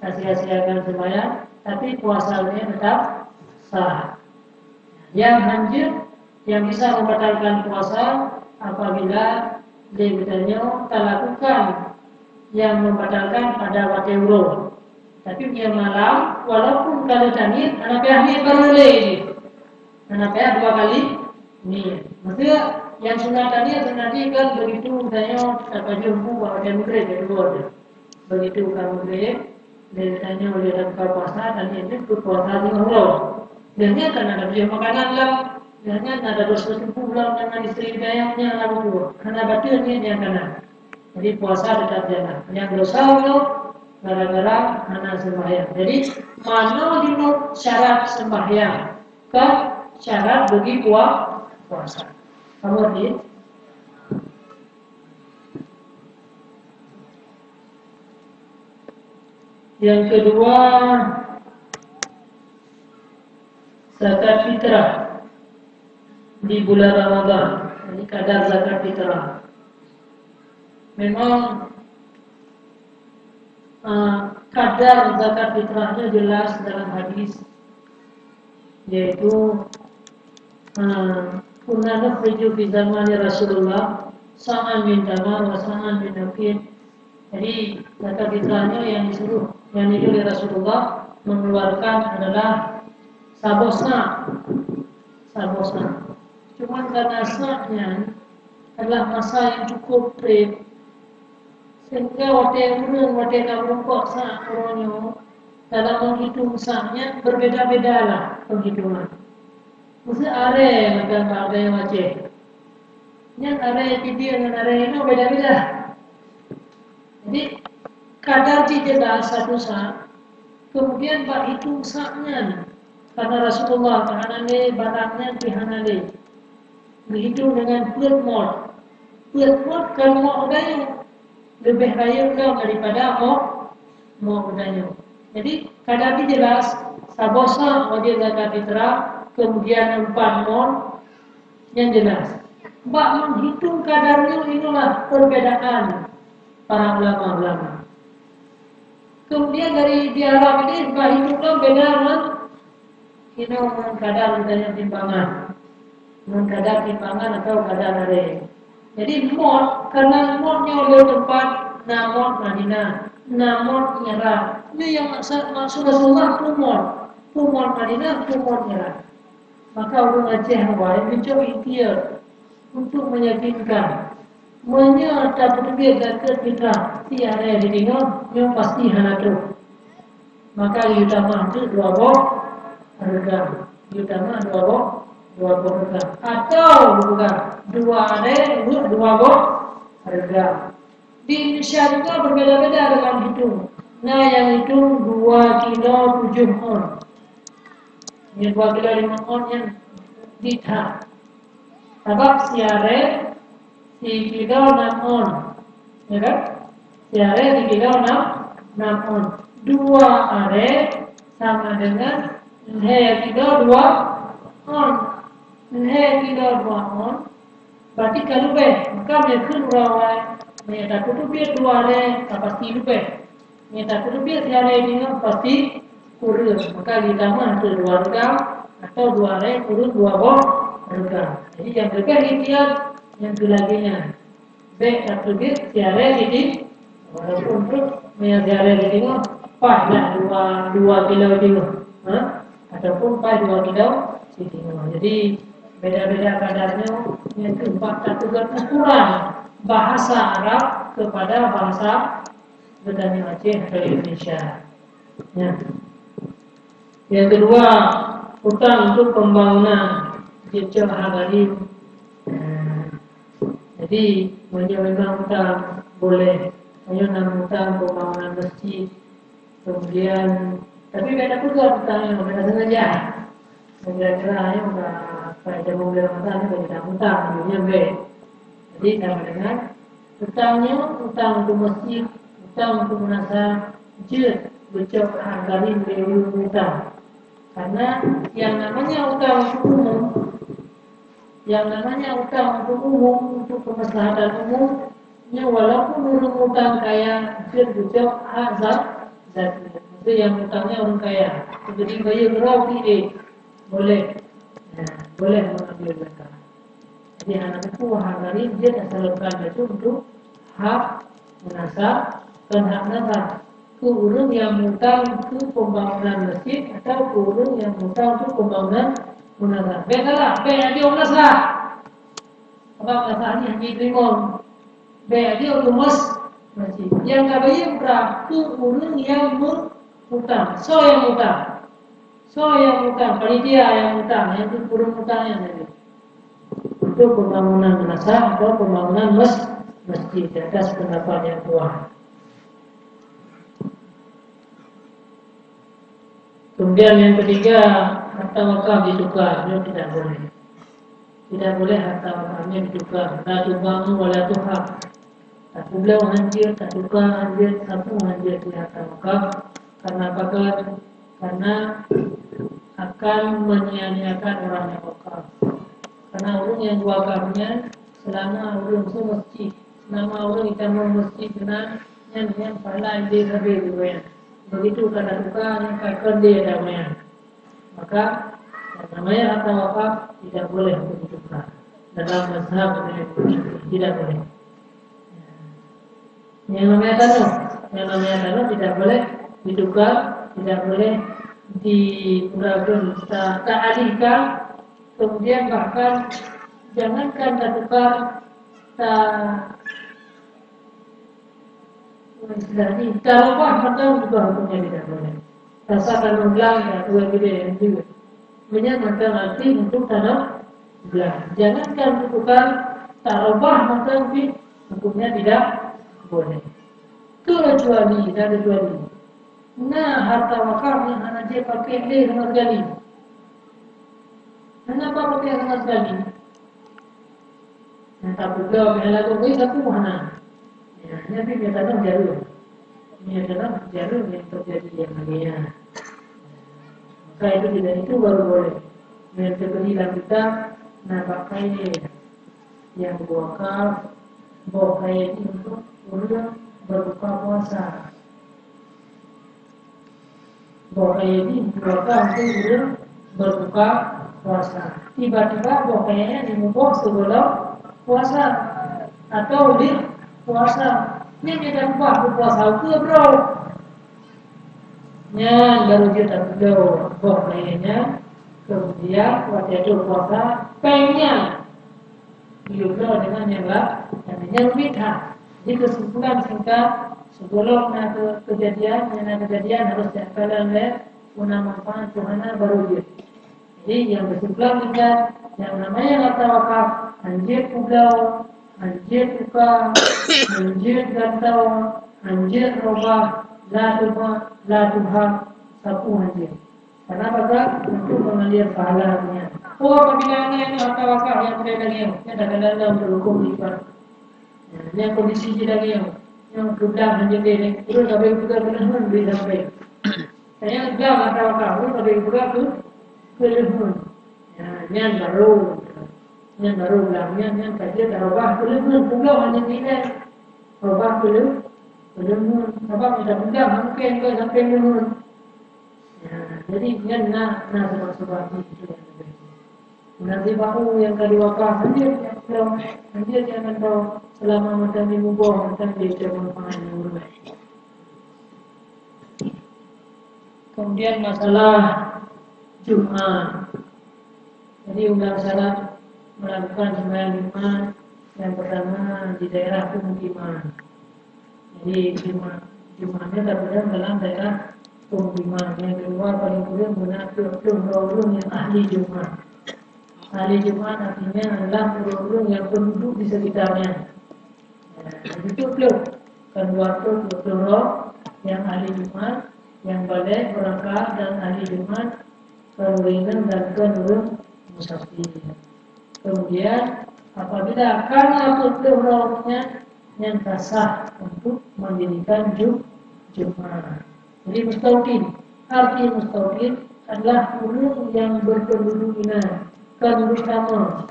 tasia-siakan seumbahyang, tapi puasa geutanyoe teutap sah. Nyang hanjeuet, nyang bisa membatalkan puasa apabila lé geutanyoe talakukan nyang membatalkan pada watèe uroe. Tapi meunyoe malam, walaupun ka lheueh taniet, hana payah niet baroe lé jih. Hana payah dua kali niet. Maksudnya, nyang sunat taniet, sunat niet kan begitu tanyoe tapajoh bu bak watèe maghrib, ya, dua tu. Begitu ka maghrib, lheueh tanyoe lheueh tabuka puasa, taniet nyan peuet puasa singoh uroe. Lheueh nyan kan hana tapajoh makanan lam, lheueh nyan hana tabasoe tuboh lam, ngon istri tanyoe nyan lam tu. Hana bateue niet nyang kana. Jadi, puasa tetap jalan. Nyang dosa nyoe gara-gara hana sembahyang. Jadi, manoe jinoe syarat sembahyang, kon syarat bagi pua-, puasa. Kamu ngerti? Yang kedua, zakat fitrah di bulan Ramadan. Ini kadar zakat fitrah. Memang, ah, kadar zakat fitrahnya jelas dalam hadis, yaitu, ah, "Kunna nukhriju fi zamani Rasulullah sa'an min tamar wa sa'an min naqid." Jadi, zakat fitrah nyoe nyang disuruh, nyang disuruh lé Rasulullah mengeluarkan adalah saboh sa'. Saboh sa'. Cuman karena sa' nyan adalah masa yang cukup treb, sehingga watèe ureueng, watèe ka meurumpok sa' uroe nyoe, dalam meuhitong sa' nyan berbeda-beda lah penghitungan. Miseu arè mantong bak gaya Aceh. Nyan arè Pidie ngon arè inoe beda-beda. Jadi, kadar jih jelas satu sa', kemudian bak hitong sa' nyan, karena Rasulullah ka hana lé barang nyan pih hana lé. Geuhitong deungon peuet mot. Peuet mot kon mot geutanyoe. Leubeh rayeuk lom daripada mot, mot geutanyoe. Jadi, kadar jih jelas, saboh sa' wajéb zakat fitrah, kemudian empat mot, nyan jelas. Bak meuhitong kadar nyoe inolah perbedaan para ulama-ulama. Kemudian dari di Arab ini, bak hitong nyoe beda ngon inoe ngon kadar geutanyoe timbangan. Ngon kadar timbangan atau kadar arè. Jadi, mot, karena mot nyoe lé teumpat na mot Madinah, na mot Irak. Nyoe nyang maksud, maksud Rasulullah peue mot. Peue mot Madinah, peue mot Irak. Maka ureueng Aceh awai geucok ikhtiar untuk meyakinkan. Meunyoe tapeuteubiet zakat fitrah si arè di singoh, nyoe pasti hana troh. Maka geutamah teuk dua boh reugam. Geutamah dua boh, dua boh reugam. Atau bukan, dua arè, dua boh reugam. Di Indonesia juga berbeda-beda dalam hitung. Na nyang hitung dua kilo tujoh on. Nyan dua kilo limong on nyan di that. Sabab si arè si kilo nam on. Ya kan? Si arè si kilo nam, nam on. Dua arè sama dengan lhèe kilo dua on. Lhèe kilo dua on. Berarti ka leubeh. Maka meunyoe kheun uroe awai, meunyoe tapeuteubiet dua arè, ka pasti leubeh. Meunyoe tapeuteubiet si arè singoh, pasti kureueng. Maka geutamah teuk dua reugam, atau dua arè kureueng dua boh reugam. Jadi, nyang leubeh ikhtiar, nyang keu lagèe nyan. Bèk tapeuteubiet si arè singoh, walaupun tu meunyoe si arè singoh, paih lah dua, dua kilo singoh. Ha? Ataupun paih dua kilo singoh. Jadi, beda-beda kadar nyoe, nyan keuh bak tapeugöt ukuran bahasa Arab kepada bahasa geutanyoe Aceh atau Indonesia. Ya. Yang kedua, utang untuk pembangunan jeuet cok hak gharim. Eh, jadi, meunyoe memang utang boleh, meunyoe na utang pembangunan masjid, kemudian, tapi beda peugah utang nyoe, beda sengaja. Kira-kira nyoe ka, ka jameun bulan Ramadan nyoe ka utang, nyoe beda. Jadi, sama dengan utang nyoe, utang untuk masjid, utang untuk meunasah, jeuet geucok hak gharim lé ureueng utang. Karena yang namanya utang untuk umum, yang namanya utang untuk umum, untuk kemaslahatan umum, nyoe walaupun ureueng utang kaya, jeuet geucok hak za-, zakat. Maksudnya yang utangnya orang kaya. Jadi, bayeue ngeurau pih, eh, boleh. Nah, boleh mengambil zakat. Jadi, hana teupeu hak gharim, jeuet tasalurkan bacut untuk hak meunasah, kon hak meunasah. Keu ureuëng nyang mutang keu pembangunan masjid atau keu ureuëng nyang mutang keu pembangunan munasah. Bék galak, bék ajoe munasah. Sabab munasah nyan hana jiteurimong. Bék ajoe keu mas-, masjid. Nyang ka bayeue prah keu ureuëng nyang meutang. Soe nyang mutang? Soe nyang mutang? Panitia nyang mutang, nyang keu ureuëng mutang nyan tadi. Untuk pembangunan munasah atau pembangunan mes-, masjid di atas pendapat yang kuat. Kemudian yang ketiga, harta wakaf ditukar, itu tidak boleh. Tidak boleh harta wakafnya ditukar. La tubamu wa la tuhab. Tapeubloe hanjeuet, tatukar hanjeuet, sapeue hanjeuet di harta wakaf. Karena apa? Karena akan menyia-nyiakan orang yang wakaf. Karena ureuëng nyang wakaf nyan, selama ureuëng su masjid, selama ureuëng itamong masjid keunan, nyan, nyan pahala idéh sabe geuh nyan. Begitu ka tatukar, nyan ka kon lé dah nyan. Maka, yang namanya harta wakaf tidak boleh untuk ditukar. Dalam mazhab Imam Syafi'i, tidak boleh. Yang namanya tanah, yang namanya tanah tidak boleh ditukar, tidak boleh dipura-pura ta-, ta'alihkan, kemudian bahkan jangankan tatukar, ta-, istilahnya, tarubah mantong juga hukumnya tidak boleh. Rasa tanah blang, ya, dua gede yang juga. Meunyan mantong arti untuk tanah blang. Jangankan ditukar, tarubah mantong pih hukumnya tidak boleh. Kecuali, ada kecuali. Nah, harta wakaf yang hana jipakai lé sama sekali. Kenapa pakai sama sekali? Nah, tapi kalau kena lakukan, eh, satu mana? Ya, hanya pih minta tolong jarum. Minta tolong jarum yang terjadi yang mulia. Maka itu tidak, itu baru boleh. Yang terjadi dalam kita, nah, pakai yang wakaf, boh kayèe jih untuk ureueng berbuka puasa. Boh kayèe jih diwakaf untuk ureueng berbuka puasa. Tiba-tiba boh kayèe nyan jimuboh sigohlom puasa atau lheueh puasa. Nyan nyang taubah keu puasa ukeue droe. Nyan baru jeuet tapeudong boh kayèe nyan, kemudian watèe troh puasa, péng nyan geubloe deungon nyang la-, nyang bit that. Jadi, kesimpulan singkat, sigohlom na ke-, kejadian, nyang na kejadian harôh jikalon lé, guna manfaat keu hana baru jeuet. Jadi, nyang kesimpulan singkat, nyang namanya harta wakaf, hanjeuet peubloe, hanjeuet tuka, hanjeuet gantoe, hanjeuet robah, la tuba, la tuhab, sapeue hanjeuet. Karena apa? Untuk mengalir pahala nyan. Oh, apabila na harta wakaf nyang peureulèe lagèe nyoe, nyan takalon lom teuhuköm lipat. Nah, nyan kondisi jih lagèe nyoe. Nyang keublang hanjeuet lé, ulôn ka lheuh peugah keu lheuh nyan bri sampai. Nyan keublang harta wakaf, ulôn ka lheuh peugah keu, keu lheuh nyan. Nah, nyan baru. Nyan baru blang nyan, nyan ka jeuet tarobah keu lheuh nyan, peubloe hanjeuet lé. Robah keu lheuh, keu lheuh nyan. Sabab nyan tapeugah mungken keu sampai lheuh nyan. Ya, jadi nyan na, na sebab-sebab jih itu yang lebih. Nanti baru nyang ka diwakaf, hanjeuet nyang peubloe, hanjeuet nyang gantoe, selama mantong jimuboh, mantong jeuet manfaat nyan ureueng. Kemudian masalah Jumat. Jadi, undang syarat melakukan sembahyang Jumat yang pertama di daerah pemukiman. Jadi, Jumat, Jumatnya tapeudong dalam daerah pemukiman. Yang kedua, paling kurang meunan peuet ploh droe ureueng nyang ahli Jumat. Ahli Jumat artinya adalah ureueng-ureueng yang penduduk di sekitarnya. Nah, itu ploh. Kan dua ploh, dua ploh droe nyang ahli Jumat, nyang balek, beurangkat, dan ahli Jumat, kan ureueng inong dan kan ureueng musafir. Kemudian, apabila kana peuet ploh droe nyan, nyan ka sah untuk mendirikan Ju-, Jumat. Jadi, mustautin. Arti mustautin adalah ureueng nyang berpenduduk inan, kan ureueng tamong.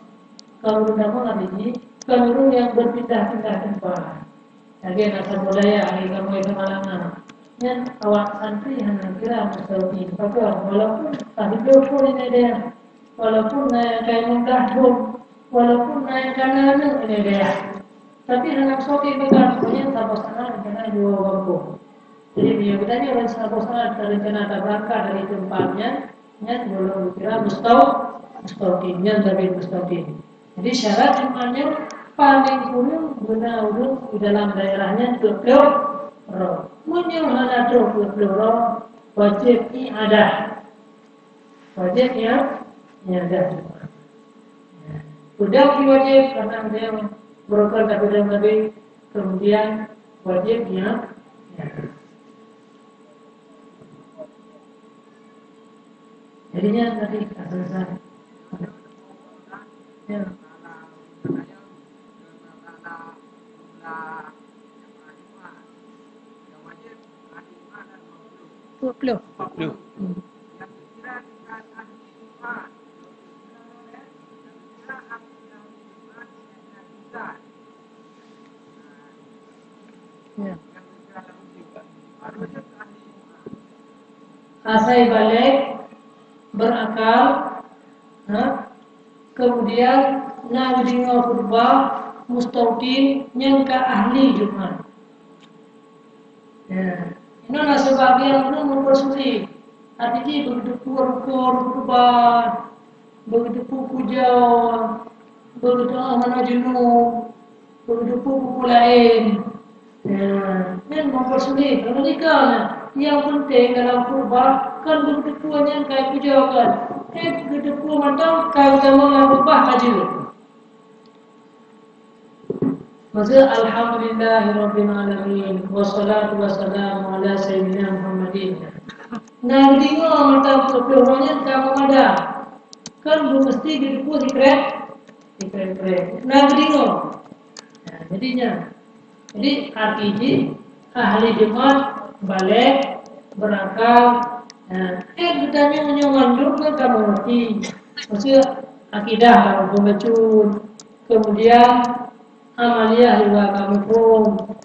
Kan ureueng tamong artinya kan ureueng nyang berpindah-pindah tempat. Lagèe na saboh dayah, lagèe kamoe Samalanga. Nyan awak santri hana kira mustautin. Pakon? Walaupun ka siplôh phôn inan dayah, walaupun na nyang ka limong blah phôn, walaupun na nyang ka na aneuk inan dayah, tapi hana mustautin, pakon? Pokoknya saboh saat kena dua gampông. Jadi, bila kita ni orang saboh saat rencana taberangkat dari tempat nyan, nyan boleh kira mustau-, mustautin, nyan Zabil mustautin. Jadi, syarat Jumat nyan paling kureueng beuna ureueng di dalam daerah nyan dua ploh droe. Meunyoe hana trok dua ploh droe, wajéb i'adah. Wajéb i'adah. Peudong pih wajéb, karena ada yang beurukon tapi ada yang lebih, kemudian wajéb i'adah. Jadinya tadi tak selesai. Ya. Dua puluh. Dua puluh. Hmm. Ya. Asai balek, berakal, ha? Kemudian na geudeungoe khutbah mustautin nyang ka ahli Jumat. Ya. Inoe na sebagian ureueng mempersulit. Arti jih beugeudeukua rukon khutbah, beugeudeukua puja, beugeudoa hana jeuneuh, beugeudeukua buku laén. Ya, nyan mempersulit. Kalau nikah na, yang penting dalam khutbah kan beugeudeukua nyan kai puja kan. Eh, geudeukua mantong kai utama lam khutbah ka jeuet. Maksud, "Alhamdulillahirabbil alamin, wassalatu wassalamu ala sayyidina Muhammadin." Na geudeungoe mantong dua ploh droe nyan ka meumada. Kan beumeusti geudeukua sikrek, sikrek-krek. Na geudeungoe. Nah, jadi nyan. Jadi, arti jih, ahli Jumat, balek, berakal. Nah, eh, geutanyoe nyoe mandum kan ka mengerti. Maksudnya, akidah ka muphom bacut. Kemudian, amaliyah juga ka muphom.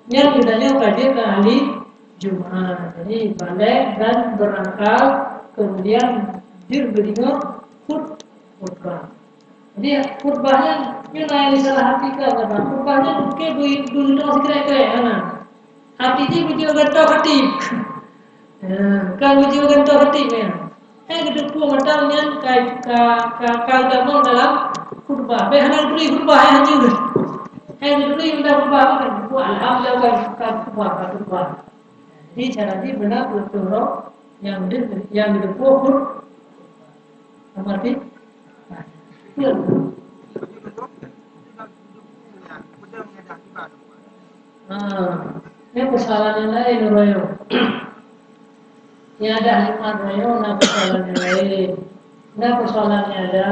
Nyan geutanyoe ka jeuet keu ahli Jumat. Jadi, balek dan berakal, kemudian jeuet geudeungoe khut-, khutbah. Jadi, khutbah nyan, nyoe na nyang salah artikan, khutbah nyan bukan beu-, beudeungoe sikrek-krek, hana. Arti jih beujeuet gantoe khatib. Ha, kan beujeuet gantoe khatib nyan. Eh, geudeukua mantong nyan ka, ka, ka, ka gabong dalam khutbah. Bèk hana geubri khutbah, eh, hanjeuet. Eh, geubri mantong khutbah, kan? Buat alhamdulillah, kan, kan khutbah, kan khutbah. Jadi, cara jih beuna peuturoe nyang di-, nyang geudeukua khut-, Apa arti? Nah, betul. Ah, ini persoalan yang lain, Royo. Yang ada hikmah, Royo, nah, persoalan yang lain. Nah, persoalan yang ada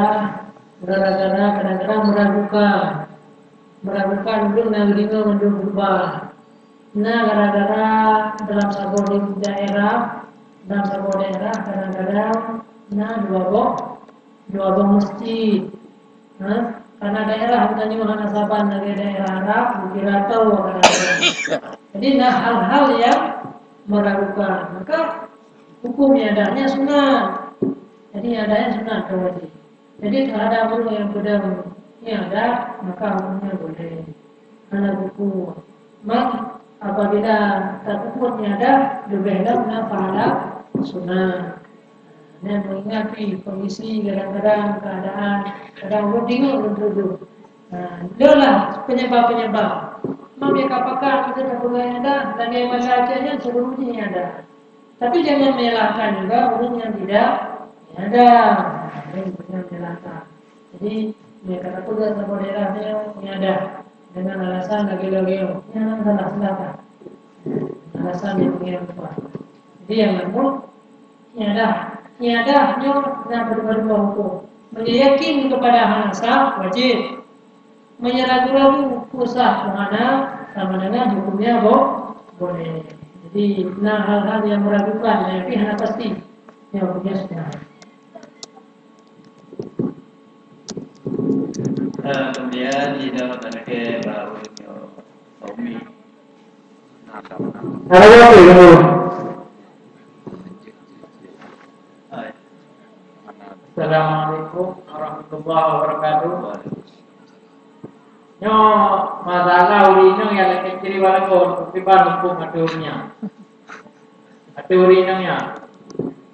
gara-gara kadang-kadang meragukan. Meragukan dulu na geudeungoe mandum khutbah. Na gara-gara dalam saboh di daerah, dalam saboh daerah kadang-kadang na dua boh, dua boh masjid. Ha? Karena daerah geutanyoe hana saban lagèe daerah Arab, bukira tau kadang-kadang. Jadi na hal-hal yang meragukan. Maka hukum i'adahnya sunat. Jadi i'adahnya sunat, bukan wajib. Jadi, terhadap ureueng nyang peudong i'adah, maka hukumnya boleh. Hana buku. Man, apabila tapeubuet i'adah, leubeh lom na pahala sunat. Dan meuingat pi kondisi kadang-kadang keadaan, kadang ureueng bingung lôn tuduh. Nah, itulah penyebab-penyebab. Mam nyang ka pakat kita tapeugah i'adah, lagèe masa Aceh nyan sebelum jih i'adah. Tapi jangan menyalahkan juga orang yang tidak ada. Nah, ini jangan menyalahkan. Jadi, ya, kata peugah saboh daerah nyoe ada dengan alasan lagèe-lagèe. Jangan salah, silakan. Alasan yang punya apa. Jadi, yang namun, i'adah. I'adah nyoe na berdua-dua hukum. Meunyoe yakin kepada hana sah, wajib. Meunyoe ragu-ragu, peue sah peue hana, sama dengan hukumnya bo-, boleh. Jadi, na hal-hal yang meragukan, tapi hana pasti. Ya, hukumnya sudah. Eh, kemudian, di dalam tanda baru ini, Umi. Nah, sama. Halo, Ibu. Hai. Assalamualaikum warahmatullahi wabarakatuh. Nyoe masalah ureueng inong nyang lakèe ciri walaupun meusiban huköm ateueh nyan. Teori nyan.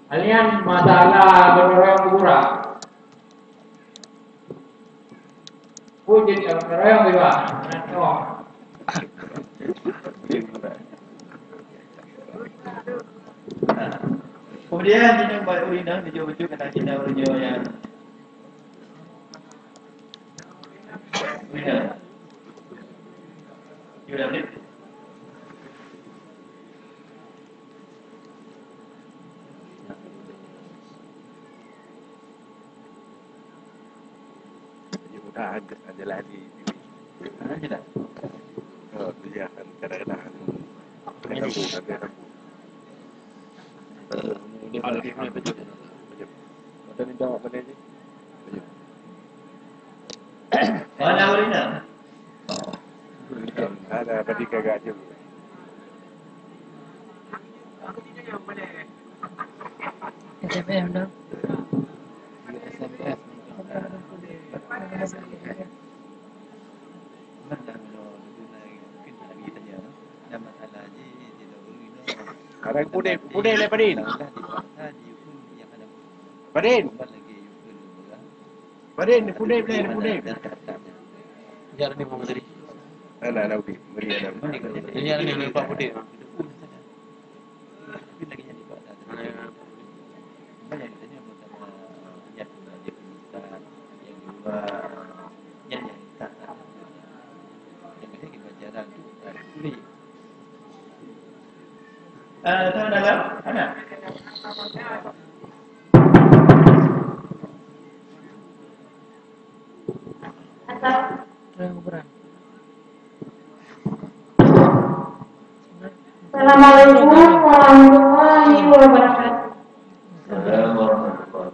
Alian masalah gotong royong kuburan. Wujud gotong royong juga. Nah, kemudian kita buat urina, tujuh-tujuh kata kita urina yang urina. Urina. Jadi mudah aja, aja lah di, di. Ada je dah. Oh, dia kan kadang-kadang ada lampu, ada lampu. Dia pakai punya baju. Ada ni jawab balik je. Mana Ulina? Ada tadi kagak je. S M S dah. Ada pudek, pudek le Padin. Padin. Padin, pudek le, pudek. Biar ni mau tadi. Anak, anak pudek. Beri anak. Ini ada ni lupa pudek. Eh, tuan dalam, mana? Assalamualaikum warahmatullahi wabarakatuh. Assalamualaikum.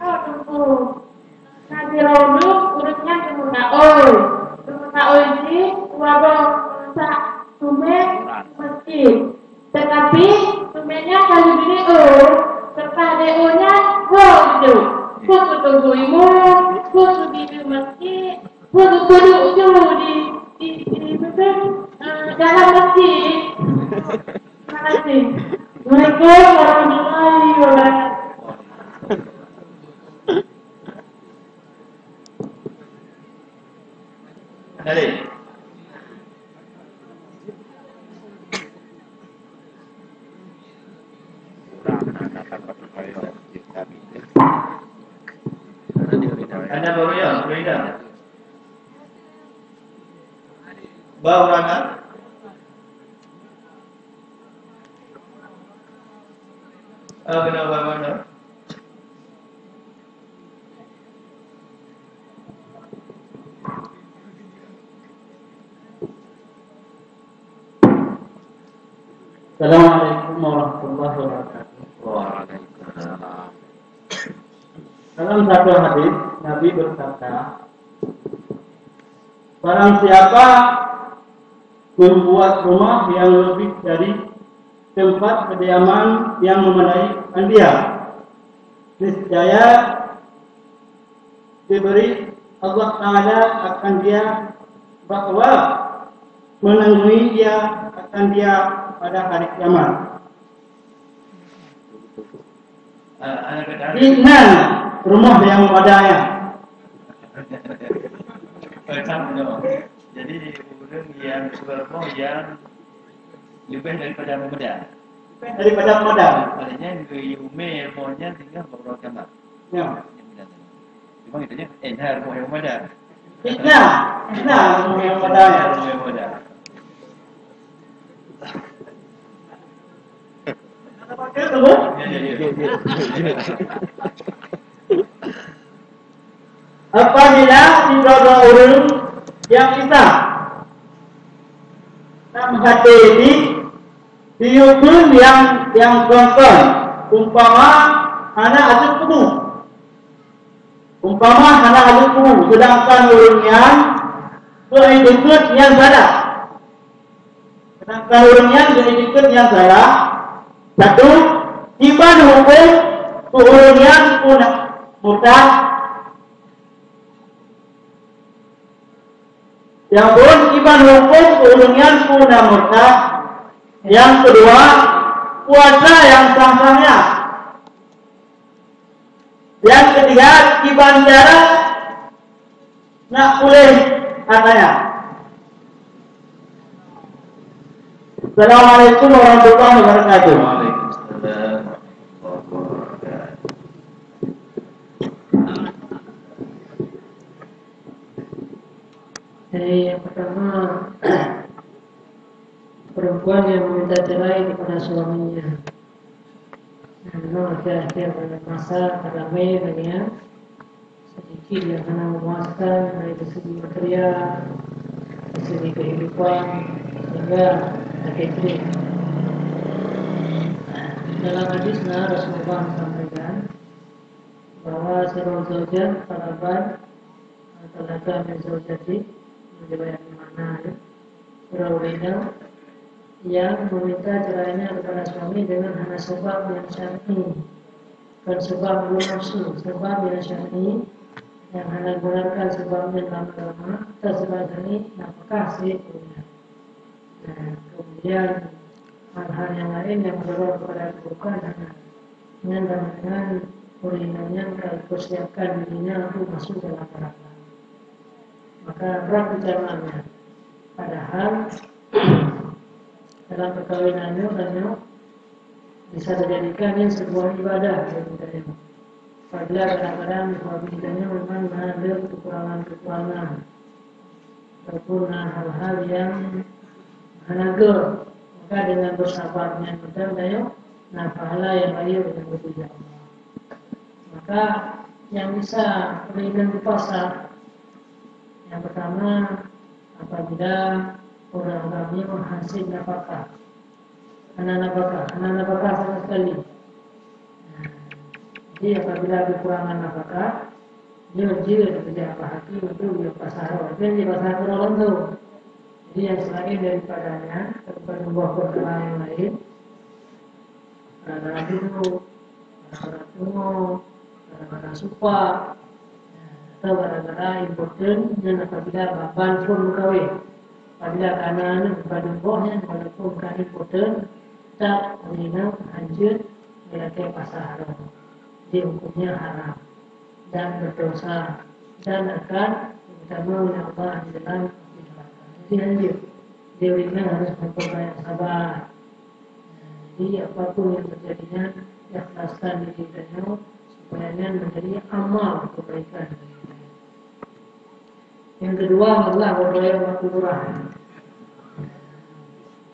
Oh, Teungku. Nabi Rauduk, ureueng nyan teumeukaôi. Teumeukaôi jih dua boh meusak tumé masjid. Teutapi, tumé nyan ka geubri ôh, seutah lé ôh nyan goe jijok. Peue keu teungku imum, peue keu bineuk masjid, peue keu peuduek ju di, di, di, di, eh, dalam masjid. Terima kasih. Assalamualaikum warahmatullahi wabarakatuh. Dari. Anda baru ya, Frida. Baru anda. Ah, kenapa anda? Assalamualaikum warahmatullahi wabarakatuh. Waalaikumsalam. Dalam satu hadis, Nabi bersabda, "Barang siapa membuat rumah yang lebih dari tempat kediaman yang memadai akan dia, niscaya diberi Allah Ta'ala akan dia bahwa menanggungi dia akan dia pada hari kiamat." Ah, anak kata Inna rumah yang memadai. Eh, sama, sama. Jadi, ureueng yang suka rumah yang lebih daripada memadai. Lebih daripada memadai. Maksudnya, geuyue umé rumah nyan tinggal bak uroe kiamat. Ya. Cuma kita ni, eh, nah, rumah yang memadai. Nah, nah, rumah yang memadai. Nah, rumah yang memadai. Apabila sidroe ureueng nyang Isa lam até jih diyue kheun nyang, nyang kon-kon, umpama hana ateueh kubu. Umpama hana ateueh kubu, seudangkan ureueng nyan keu iktikeuet nyang salah. Seudangkan ureueng nyan keu iktikeuet nyang salah, satu, kiban huköm keu ureueng nyan peue na murtad. Nyang phôn, kiban huköm keu ureueng nyan peue na murtad. Nyang keudua, puasa nyang sah-sah nyan. Nyang keutiga, kiban cara nak puléh atra nyan. Assalamualaikum warahmatullahi wabarakatuh. Waalaikumsalam warahmatullahi wabarakatuh. Jadi, yang pertama, perempuan yang meminta cerai kepada suaminya. Nah, memang akhir-akhir masa ka ramé lagée nyan, sedikit nyang hana memuaskan, baik dari segi material, dari segi kehidupan, sehingga sakit perut. Dalam hadis na Rasulullah sampaikan bahwa sidroe zaujah talabat, talabat min zaujati, riwayat mana ya, sidroe ureueng yang meminta cerainya kepada suami dengan hana sebab yang syar'i, bukan sebab hawa nafsu, sebab yang syar'i, yang hana dibenarkan sebabnya dalam agama, atau sebab syar'i nafkah si istrinya. Dan kemudian hal-hal yang lain yang mendorong kepada keburukan hana, dengan, dengan ureueng nyan ka persiapkan dirinya untuk masuk dalam neraka. Maka berat ancamannya. Padahal dalam perkawinan nyoe dan nyoe bisa dijadikan nyan sebuah ibadah bagi kita nyoe. Apabila kadang-kadang suami kita nyoe memang na ada kekurangan-kekurangan ataupun na hal-hal yang hana gét, maka dengan bersabar nyan mantong tanyoe na pahala yang baik dan beutôi Allah. Maka yang bisa ringan dipaksa, yang pertama, apabila orang agam nyoe hana sép nafkah, hana nafkah, hana nafkah sama sekali. Nah, jadi apabila kekurangan nafkah, nyoe jeuet peujeuet bak hakim untuk jipasah roh. Jangan jipasah roh langsung. Jadi yang selain daripadanya, daripada dua perkara yang lain, gara-gara duduk, gara-gara teungoh, gara-gara supak, atau gara-gara impoten nyan apabila ban phon meukawen. Apabila kana nyan, ban boh nyan, walaupun ka impoten, tetap ureueng nyan hanjeuet meulakée pasah roh. Jadi hukumnya haram dan berdosa dan akan ditamong oleh Allah di dalam api neraka. Jadi hanjeuet. Jadi ureueng nyan harus memperbanyak sabar. Jadi apapun yang terjadi nyan, ikhlaskan diri tanyoe supaya nyan menjadi amal kebaikan bagi kita. Yang kedua adalah berdoa waktu kurang.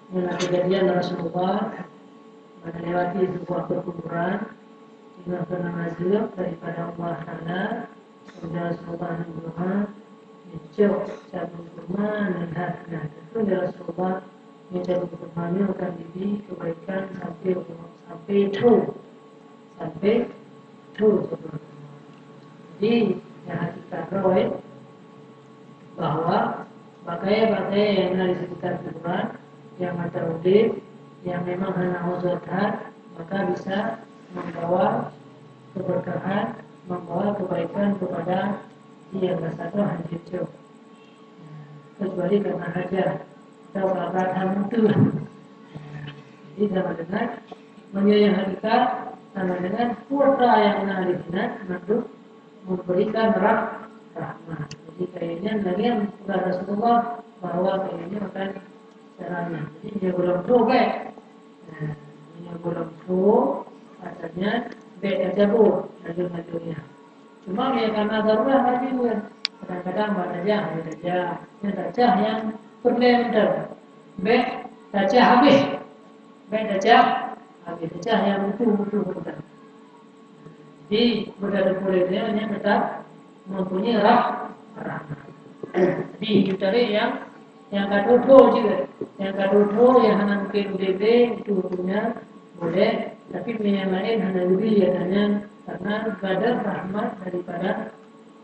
Dalam kejadian Rasulullah melewati sebuah perkuburan, dengan pernah azab daripada Allah Taala, Rasulullah nyoe mencok cabut kurma melihat, nah, tentu ya Rasulullah, nyoe cabut kurma nyoe akan dibri kebaikan sampai, sampai tho, sampai tho. Jadi, yang hakikat roh, eh, bahwa bak kayèe-bak kayèe nyang na di sekitar kuburan, nyang mantong udép, nyang memang hana uzur that, maka bisa membawa keberkahan, membawa kebaikan kepada dia yang rasa tu hanjeuet cok. Kecuali karena hajat atau karena hal itu. Jadi sama dengan menyayang hakikat, sama dengan kuota yang na di sinan untuk memberikan rah-, rahmat. Jadi kayaknya Nabi yang peugah Rasulullah bahwa kayaknya akan caranya. Jadi dia belum tahu baik. Nah, dia belum tahu, katanya baik dah cabut laju-lajunya. Cuma ya karena darurat laju kan. Kadang-kadang bak tajah, bak tajah. Yang tajah yang perlu betul. Baik tajah habis. Baik tajah habis. Tajah yang butuh-butuh betul. Jadi, budak dapur dia hanya tetap mempunyai rah-, rahmat. Jadi, itu tadi yang, yang ka tutoe juga. Yang ka tutoe yang hana mungkin bebe itu hukumnya boleh, tapi yang lain hana lebih ya tanya karena ada rahmat daripada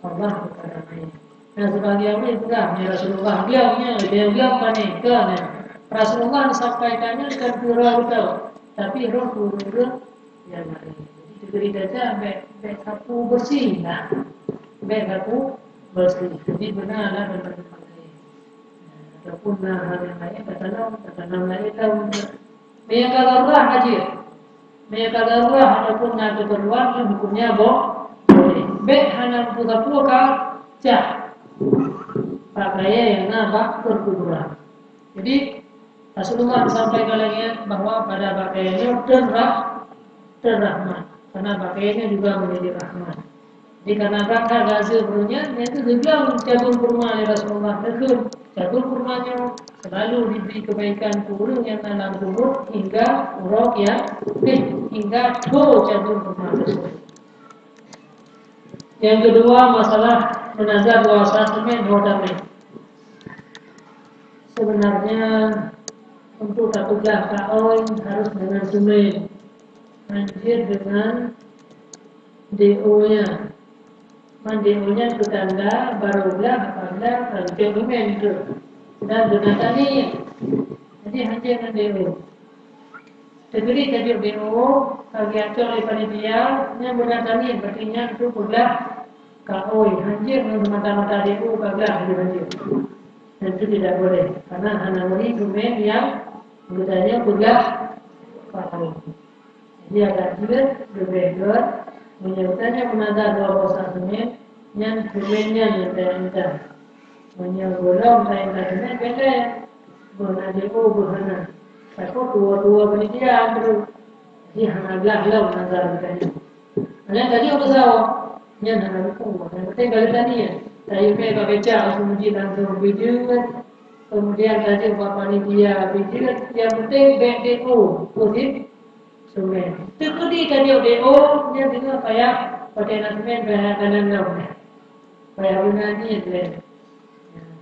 Allah kepada main. Nah, sebagian ulama peugah, ya Rasulullah, diam, ya, diam, diam, panik, kan, ya. Rasulullah sampaikannya kan pura betul, tapi roh turun ke yang lain. Jadi, diberi saja, baik, baik sapu bersih, nah. Baik sapu bersih. Jadi, benar lah dalam tempat lain. Nah, ataupun, nah, hal yang lain, kata, kata lain tahu. Meunyo ka darurat hajat, meunyo ka darurat ataupun na keupeurluan, hukumnya bo-, boleh. Bèk hana peue-peue ka cah. Pakaian nyang na bak perkuburan. Jadi, Rasulullah sampaikan lagi bahwa pada pakaian nyoe teurah-, teurahmat. Karena pakaiannya juga menjadi rahmat. Jadi, karena bak gaza peurunya, nyan tu geupeugah cabul kurma lé Rasulullah. Neukheun, cabul kurma nyoe selalu diberi kebaikan keu ureueng nyang na lam kubur hingga uroe kiamat, eh, hingga tho cabul kurma tersebut. Yang kedua, masalah meunazar dua boh seumén ho tamèh. Sebenarnya, untuk tapeugah kaôi harus dengan seumén, hanjeuet dengan D O nya. Man D O nya keu tanda barô blah apabila ka geucok seumén tu. Dan beuna taniet. Jadi, hanjeuet ngon D O. Teukeudi tajok D O, ka geuatur lé panitia, nyan beuna taniet, berarti nyan tu peugah kaôi, hanjeuet ngon semata-mata D O ka glah lé hanjeuet. Dan itu tidak boleh, karena hana meuri seumén nyang geutanyoe peugah kaôi. Jadi, agak jeuet, leubeh gèt, meunyoe geutanyoe meunazar dua boh seumén, nyan seumén nyan nyang tayang intat. Meunyoe gohlom tayang intat seumén, bèk lé. Beuh na D O, beuh hana. Takot tuwo-tuwo panitia tu. Jadi, hana glah lom nazar geutanyoe. Hana tajok keu sawa. Nyan hana rukun. Nyang penting ka geutanyoe. Tayue mé bak keuca, langsung jeuet langsung pijeuet. Kemudian tajok bak panitia pijeuet. Nyang penting bèk D O. Positif. Seumén. Teukeudi ka jok D O, nyan deungon payah, watèe na seumén payah kanan lom. Payah guna jih lé.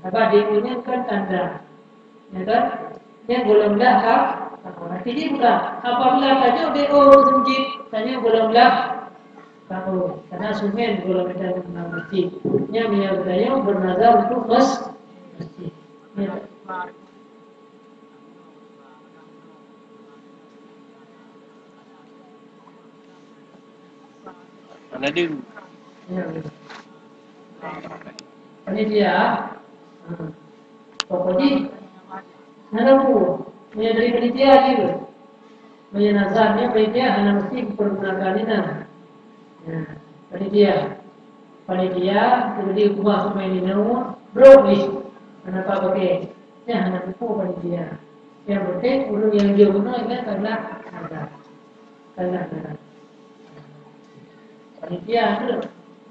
Sabab D O nyan kan tanda. Ya kan? Nyan gohlom blah ka, hati jih buka. Apabila ka jok D O meuseumeujid, tanyoe gohlom blah ka. Karena seumén gohlom mita lam meuseumeujid. Nyan meunyoe tanyoe beunazar untuk meus-, meuseumeujid. Ya. Hana deuh. Panitia. Pokok jih. Hana peue. Meunyo dari panitia jih. Meunyo nazar nyan panitia hana meusti mempergunakan inan. Ya, panitia. Panitia, kemudian kuah seumén nyoe, brok jih. Hana pakai. Nyan hana peue panitia. Nyang penting, ureueng nyang jeuet meunan nyan ka glah nazar. Ka glah nazar. Panitia tu,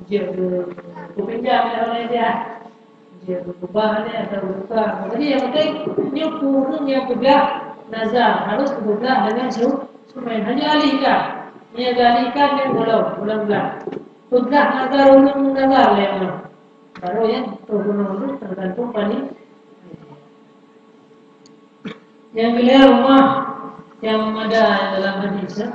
jeuet keu, keu pinjam lé panitia. Jeuet keu keubah lé atau buka. Jadi, nyang penting, nyoe ureueng nyang peugah nazar, harus peugah dengan su-, seumén. Hana alihkan. Nyang alihkan nyan gohlom, gohlom glah. Peugah nazar, ureueng nazar lé nyoe. Baru nyan, tu gunong tu tergantung pani-, Nyang keulhèe rumoh nyang meumada dalam hadis, ya.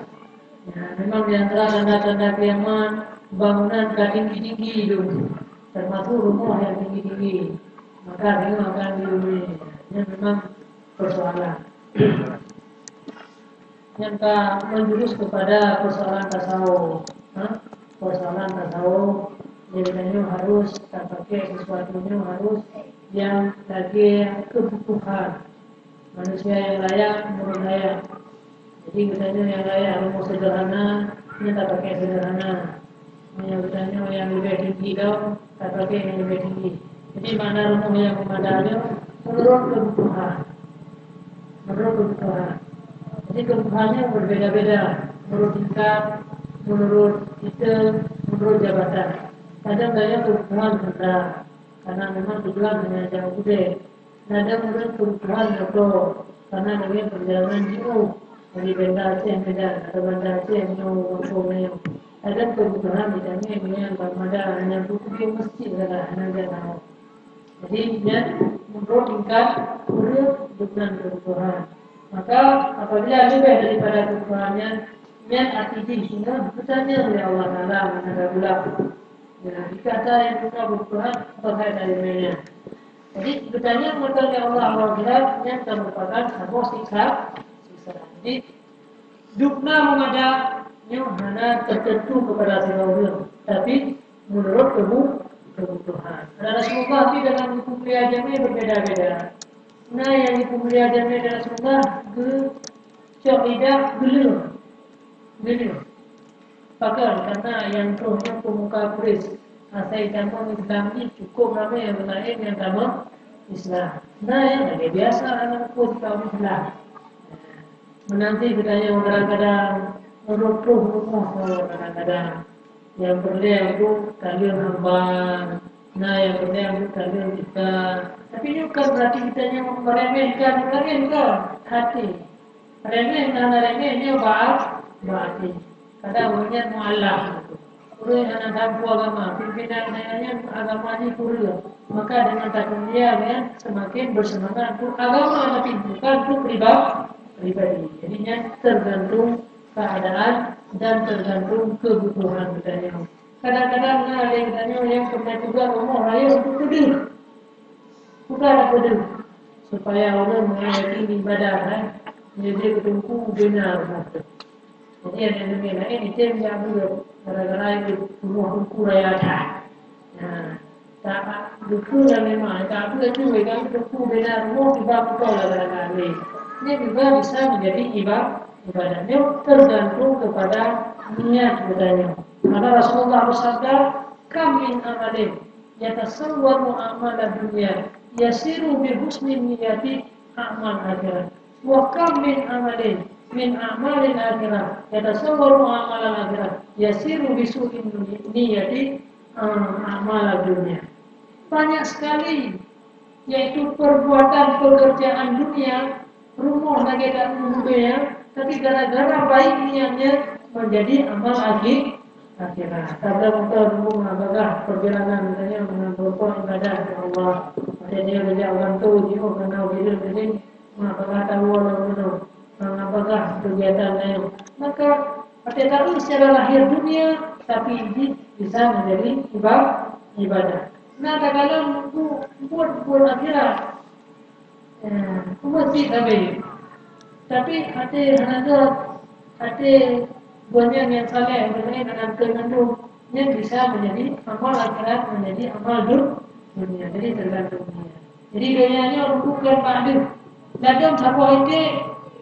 Ya, memang di antara tanda-tanda kiamat, bangunan ka tinggi-tinggi dum, termasuk rumoh nyang tinggi-tinggi. Maka deungon akan di rumah. Nyan memang persoalan. Nyan ka menjurus kepada persoalan tasawuf. Ha? Persoalan tasawuf, jadi tanyoe harus tapakai sesuatu nyoe harus nyang lagèe keubutuhan. Manusia nyang layak, meunurot layak. Jadi, geutanyoe nyang layak rumoh sederhana, nyan tapakai sederhana. Meunyoe geutanyoe nyang leubeh tinggi lom, tapakai nyang leubeh tinggi. Jadi, makna rumoh nyang meumada nyoe meunurot keubutuhan. Meunurot keubutuhan. Jadi, keubutuhan nyoe berbeda-beda. Meunurot tingkat, meunurot item, meunurot jabatan. Kadang tanyoe keubutuhan rendah, karena memang tujuan hanya jalan gudang. Kadang ureueng keubutuhan moto, karena lagèe perjalanan jiôh dari Banda Aceh Medan atau Banda Aceh nyoe, Banda Aceh nyoe. Kadang keubutuhan di tanyoe nyan ka meumada, hanya bukeubieng meuseujid sagai, hana jalan. Jadi, nyan meunurot tingkat ureueng deungon keubutuhan. Maka, apabila leubeh daripada keubutuhan nyan, nyan até jih singoh geutanyong lé Allah Taala ngon nada bulat. Ya, jika ada yang punya keubutuhan, apa saya dari mana? Jadi, geutanyong mantong lé Allah Taala, nyan ka merupakan saboh siksa, siksa. Jadi, dubna meumada nyoe hana tertentu kepada sidroe ureueng, tapi meunurot keubu-, keubutuhan. Karena Rasulullah pih dalam geupeumulia jamé berbeda-beda. Na nyang geupeumulia jamé lé Rasulullah geu-, Cok lidah geuleueng. Geuleueng. Pakon? Karena nyang troh nyan peumuka Quraisy. Asai tamong Islam jih cukup ramé ureuëng laén nyang tamong Islam. Nah, nyang lagée biasa aneuk peue kaum Islam. Meunanti geutanyoe kadang-kadang meureutroh rumoh, kadang-kadang nyang peureulée untuk taleueng hamba, na nyang peureulée untuk taleueng tika. Tapi nyoe kan hati geutanyoe meuremehkan, meuremehkan hati. Remeh na, na remeh nyoe bak, bak até. Kadang ureuëng nyan mualaf. Ureuëng hana tampu agama, pimpinan nyan agama jih kureueng. Maka dengan takeunia nyan semakin bersemangat untuk agama, tapi bukan untuk priba-, pribadi. Jadi nyan tergantung keadaan dan tergantung kebutuhan geutanyoe. Kadang-kadang na lé geutanyoe nyang peureulée tugaih rumoh rayeuk untuk peudeuh. Bukan peudeuh, supaya ureuëng meuhayati ibadah, eh. Jadi keutungku bina rumoh tu. Jadi ada negeri lain, itu yang diambil gara-gara itu rumoh tungku raya dah. Nah, tak duku dan memang, tak apa itu, kan tungku bina rumoh juga betul lah gara-gara ini. Ini juga bisa menjadi iba-, ibadah. Ini tergantung kepada niat geutanyoe. Maka Rasulullah bersabda, "Kam min amalin yatasawwaru a'malad dunya yasiru bi husni niyati a'mal akhirat. Wa kam min amalin min a'malil akhirat yatasawwaru a'malal akhirat yasiru bi su'i niyati, ah, a'malad dunya." Banyak sekali, yaitu perbuatan pekerjaan dunia, rumoh lagée dan dunia, tapi gara-gara baik niatnya menjadi amal akhi-, akhirat. Tablah motor dulu meuhabagah perjalanan geutanyoe meunan beureumpok ibadah keu Allah. Watée nyoe geujak ulang tu jiôh keunoe bileuen tadi meuhabagah tawoe lom keunoe. Meuhabagah kegiatan laén. Maka watée taeu secara lahir dunia, tapi jih bisa menjadi iba-, ibadah. Nah, takalon buet-buet akhirat. Eh, peue cit sabe. Tapi até hana gét, até gobnyan nyang saleh, gobnyan anak keu mandum, nyan bisa menjadi amal akhirat, menjadi amal dun-, dunia. Jadi tergantung niat. Jadi donya nyoe bukan bak deuh. Ladom saboh iték,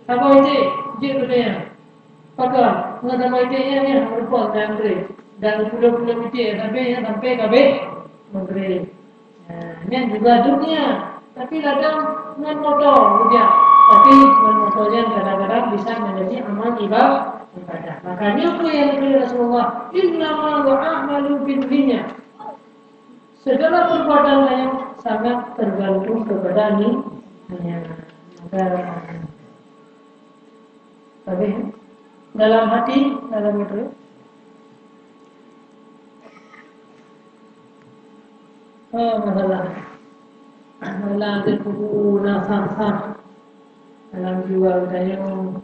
saboh iték jeuet keu donya. Pakon? Ngon saboh iték nyan, nyan rupa dan grade. Dan puluh-puluh iték sabe nyan sampai ka abéh maghrib. Nah, nyan juga dunia. Tapi kadang ngon moto rujak. Tapi ngon moto nyan kadang-kadang bisa menjadi amal iba-, ibadah. Makanya apa yang dikatakan Rasulullah, "Innama al-a'malu binniyat." Segala perbuatan lain sangat tergantung kepada ni-, niat. Maka, tapi dalam hati, dalam itu, Oh, masalah. Dalam kubu na sah-sah. Dalam jiwa geutanyoe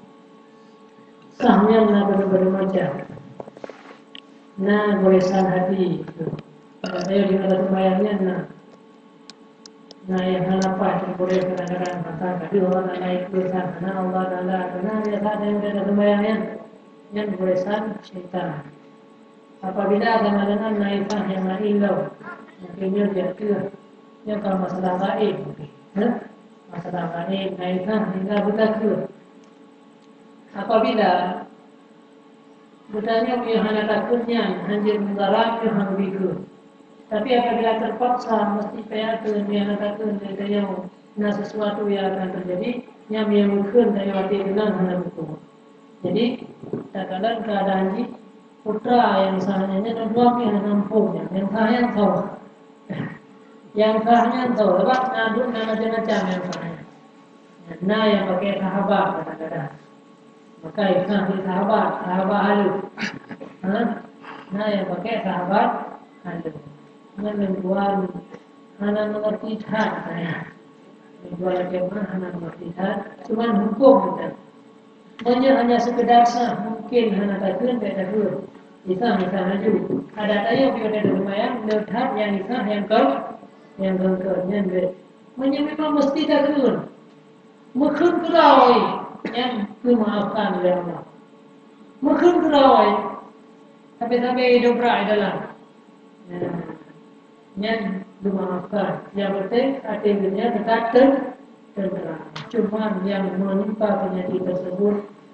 sah nyan na baru-baru macam. Na goresan hati. Kalau saya dengar sumbayang nyan na. Na nyang hana paih teupeureuet kadang-kadang, maka ka deuh awak na laén peue sah, na Allah Taala, na biasa ada nyang ada sumbayang nyan. Nyan goresan syaitan. Apabila sama dengan na Isa nyang laén lom, mungkin nyoe jak keuh, nyoe ka masalah gaib. Hah? Masalah gaib, na Isa hingga buta keuh. Apabila geutanyoe meunyoe hana takheun nyan, hanjeuet meugaram nyoe hana bikeu. Tapi apabila terpaksa, mesti payah keu meunyoe hana takheun, geutanyoe na sesuatu yang akan terjadi, nyan meunyoe meukheun tanyoe até keunong hana bukon. Jadi, takalon keuadaan jih, putra nyang sah nyan, nyan dua pih hana muphom nyan, nyang sah nyan soe? Nyang sah nyan soe? Sebab na duek na macam-macam nyang sah nyan. Na nyang pakai sahabat kadang-kadang. Maka Isa ni sahabat, sahabat halus. Ha? Na nyang pakai sahabat halus. Nyan lôn tuan hana mengerti that, ha. Lôn tuan jemaah hana mengerti that. Cuman hukum kita. Meunyoe hanya sekedar sah, mungkin hana takheun, bèk takheun. Isa, Isa laju. Adak tanyoe piôh that seumayang, le that nyang Isa nyang kon, nyang kon, kon nyan bèk. Meunyoe memang mesti takheun, meukheun keudroe, nyan geumaafkan lé Allah. Meukheun keudroe, sabe-sabe idobrak i dalam. Nah, nyan geumaafkan. Nyang penting até geuhnyan teutab ten-, teuntram. Cuma nyang menimpa penyakit tersebut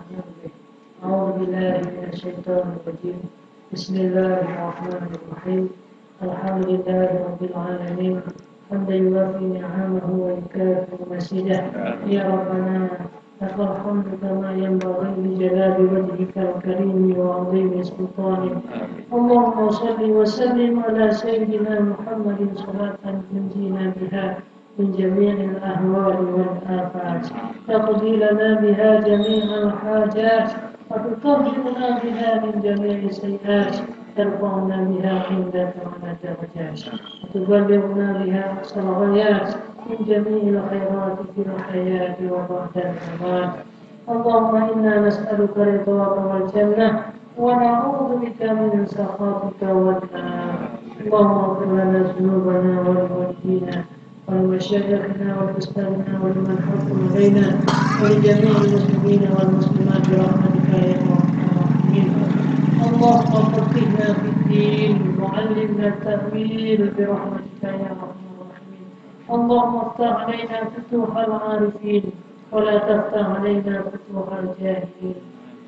amal bih. A'udzubillahi minasyaitonirrajim. Bismillahirrahmanirrahim. Alhamdulillahirabbil alamin. حمدا يوافي نعمه ويكافئ مزيده. يا ربنا، لك الحمد كما ينبغي لجلال وجهك الكريم وعظيم سلطانك. اللهم صل وسلم على سيدنا محمد صلاة تنجينا بها من جميع الأهوال والآفات، تقضي لنا بها جميع الحاجات، وتطهرنا بها من جميع السيئات، ترفعنا بها عندك على الدرجات، وتبلغنا بها أقصى الغايات من جميع الخيرات في الحياة وبعد الممات. اللهم إنا نسألك رضاك والجنة، ونعوذ بك من سخطك والنار. اللهم اغفر لنا ذنوبنا ولوالدينا ولمشايخنا ولأستاذنا ولمن حكم علينا ولجميع المسلمين والمسلمات برحمتك يا أرحم الراحمين. اللهم فقهنا في الدين وعلمنا التأويل برحمتك يا أرحم الراحمين. اللهم افتح علينا فتوح العارفين ولا تفتح علينا فتوح الجاهلين.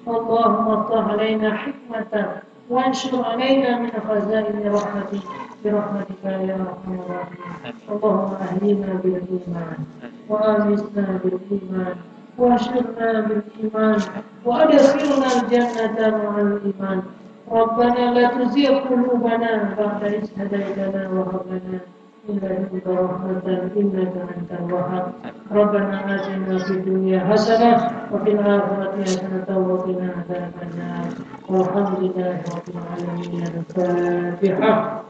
اللهم افتح علينا حكمتك وانشر علينا من خزائن رحمتك برحمتك يا أرحم الراحمين. اللهم أحينا بالإيمان وأمتنا بالإيمان واحشرنا بالإيمان وأدخلنا الجنة مع الإيمان. ربنا لا تزغ قلوبنا بعد إذ هديتنا وهب لنا من لدنك رحمة إنك أنت الوهاب. ربنا آتنا في الدنيا حسنة وفي الآخرة حسنة وقنا عذاب النار. والحمد لله رب العالمين. الفاتحة.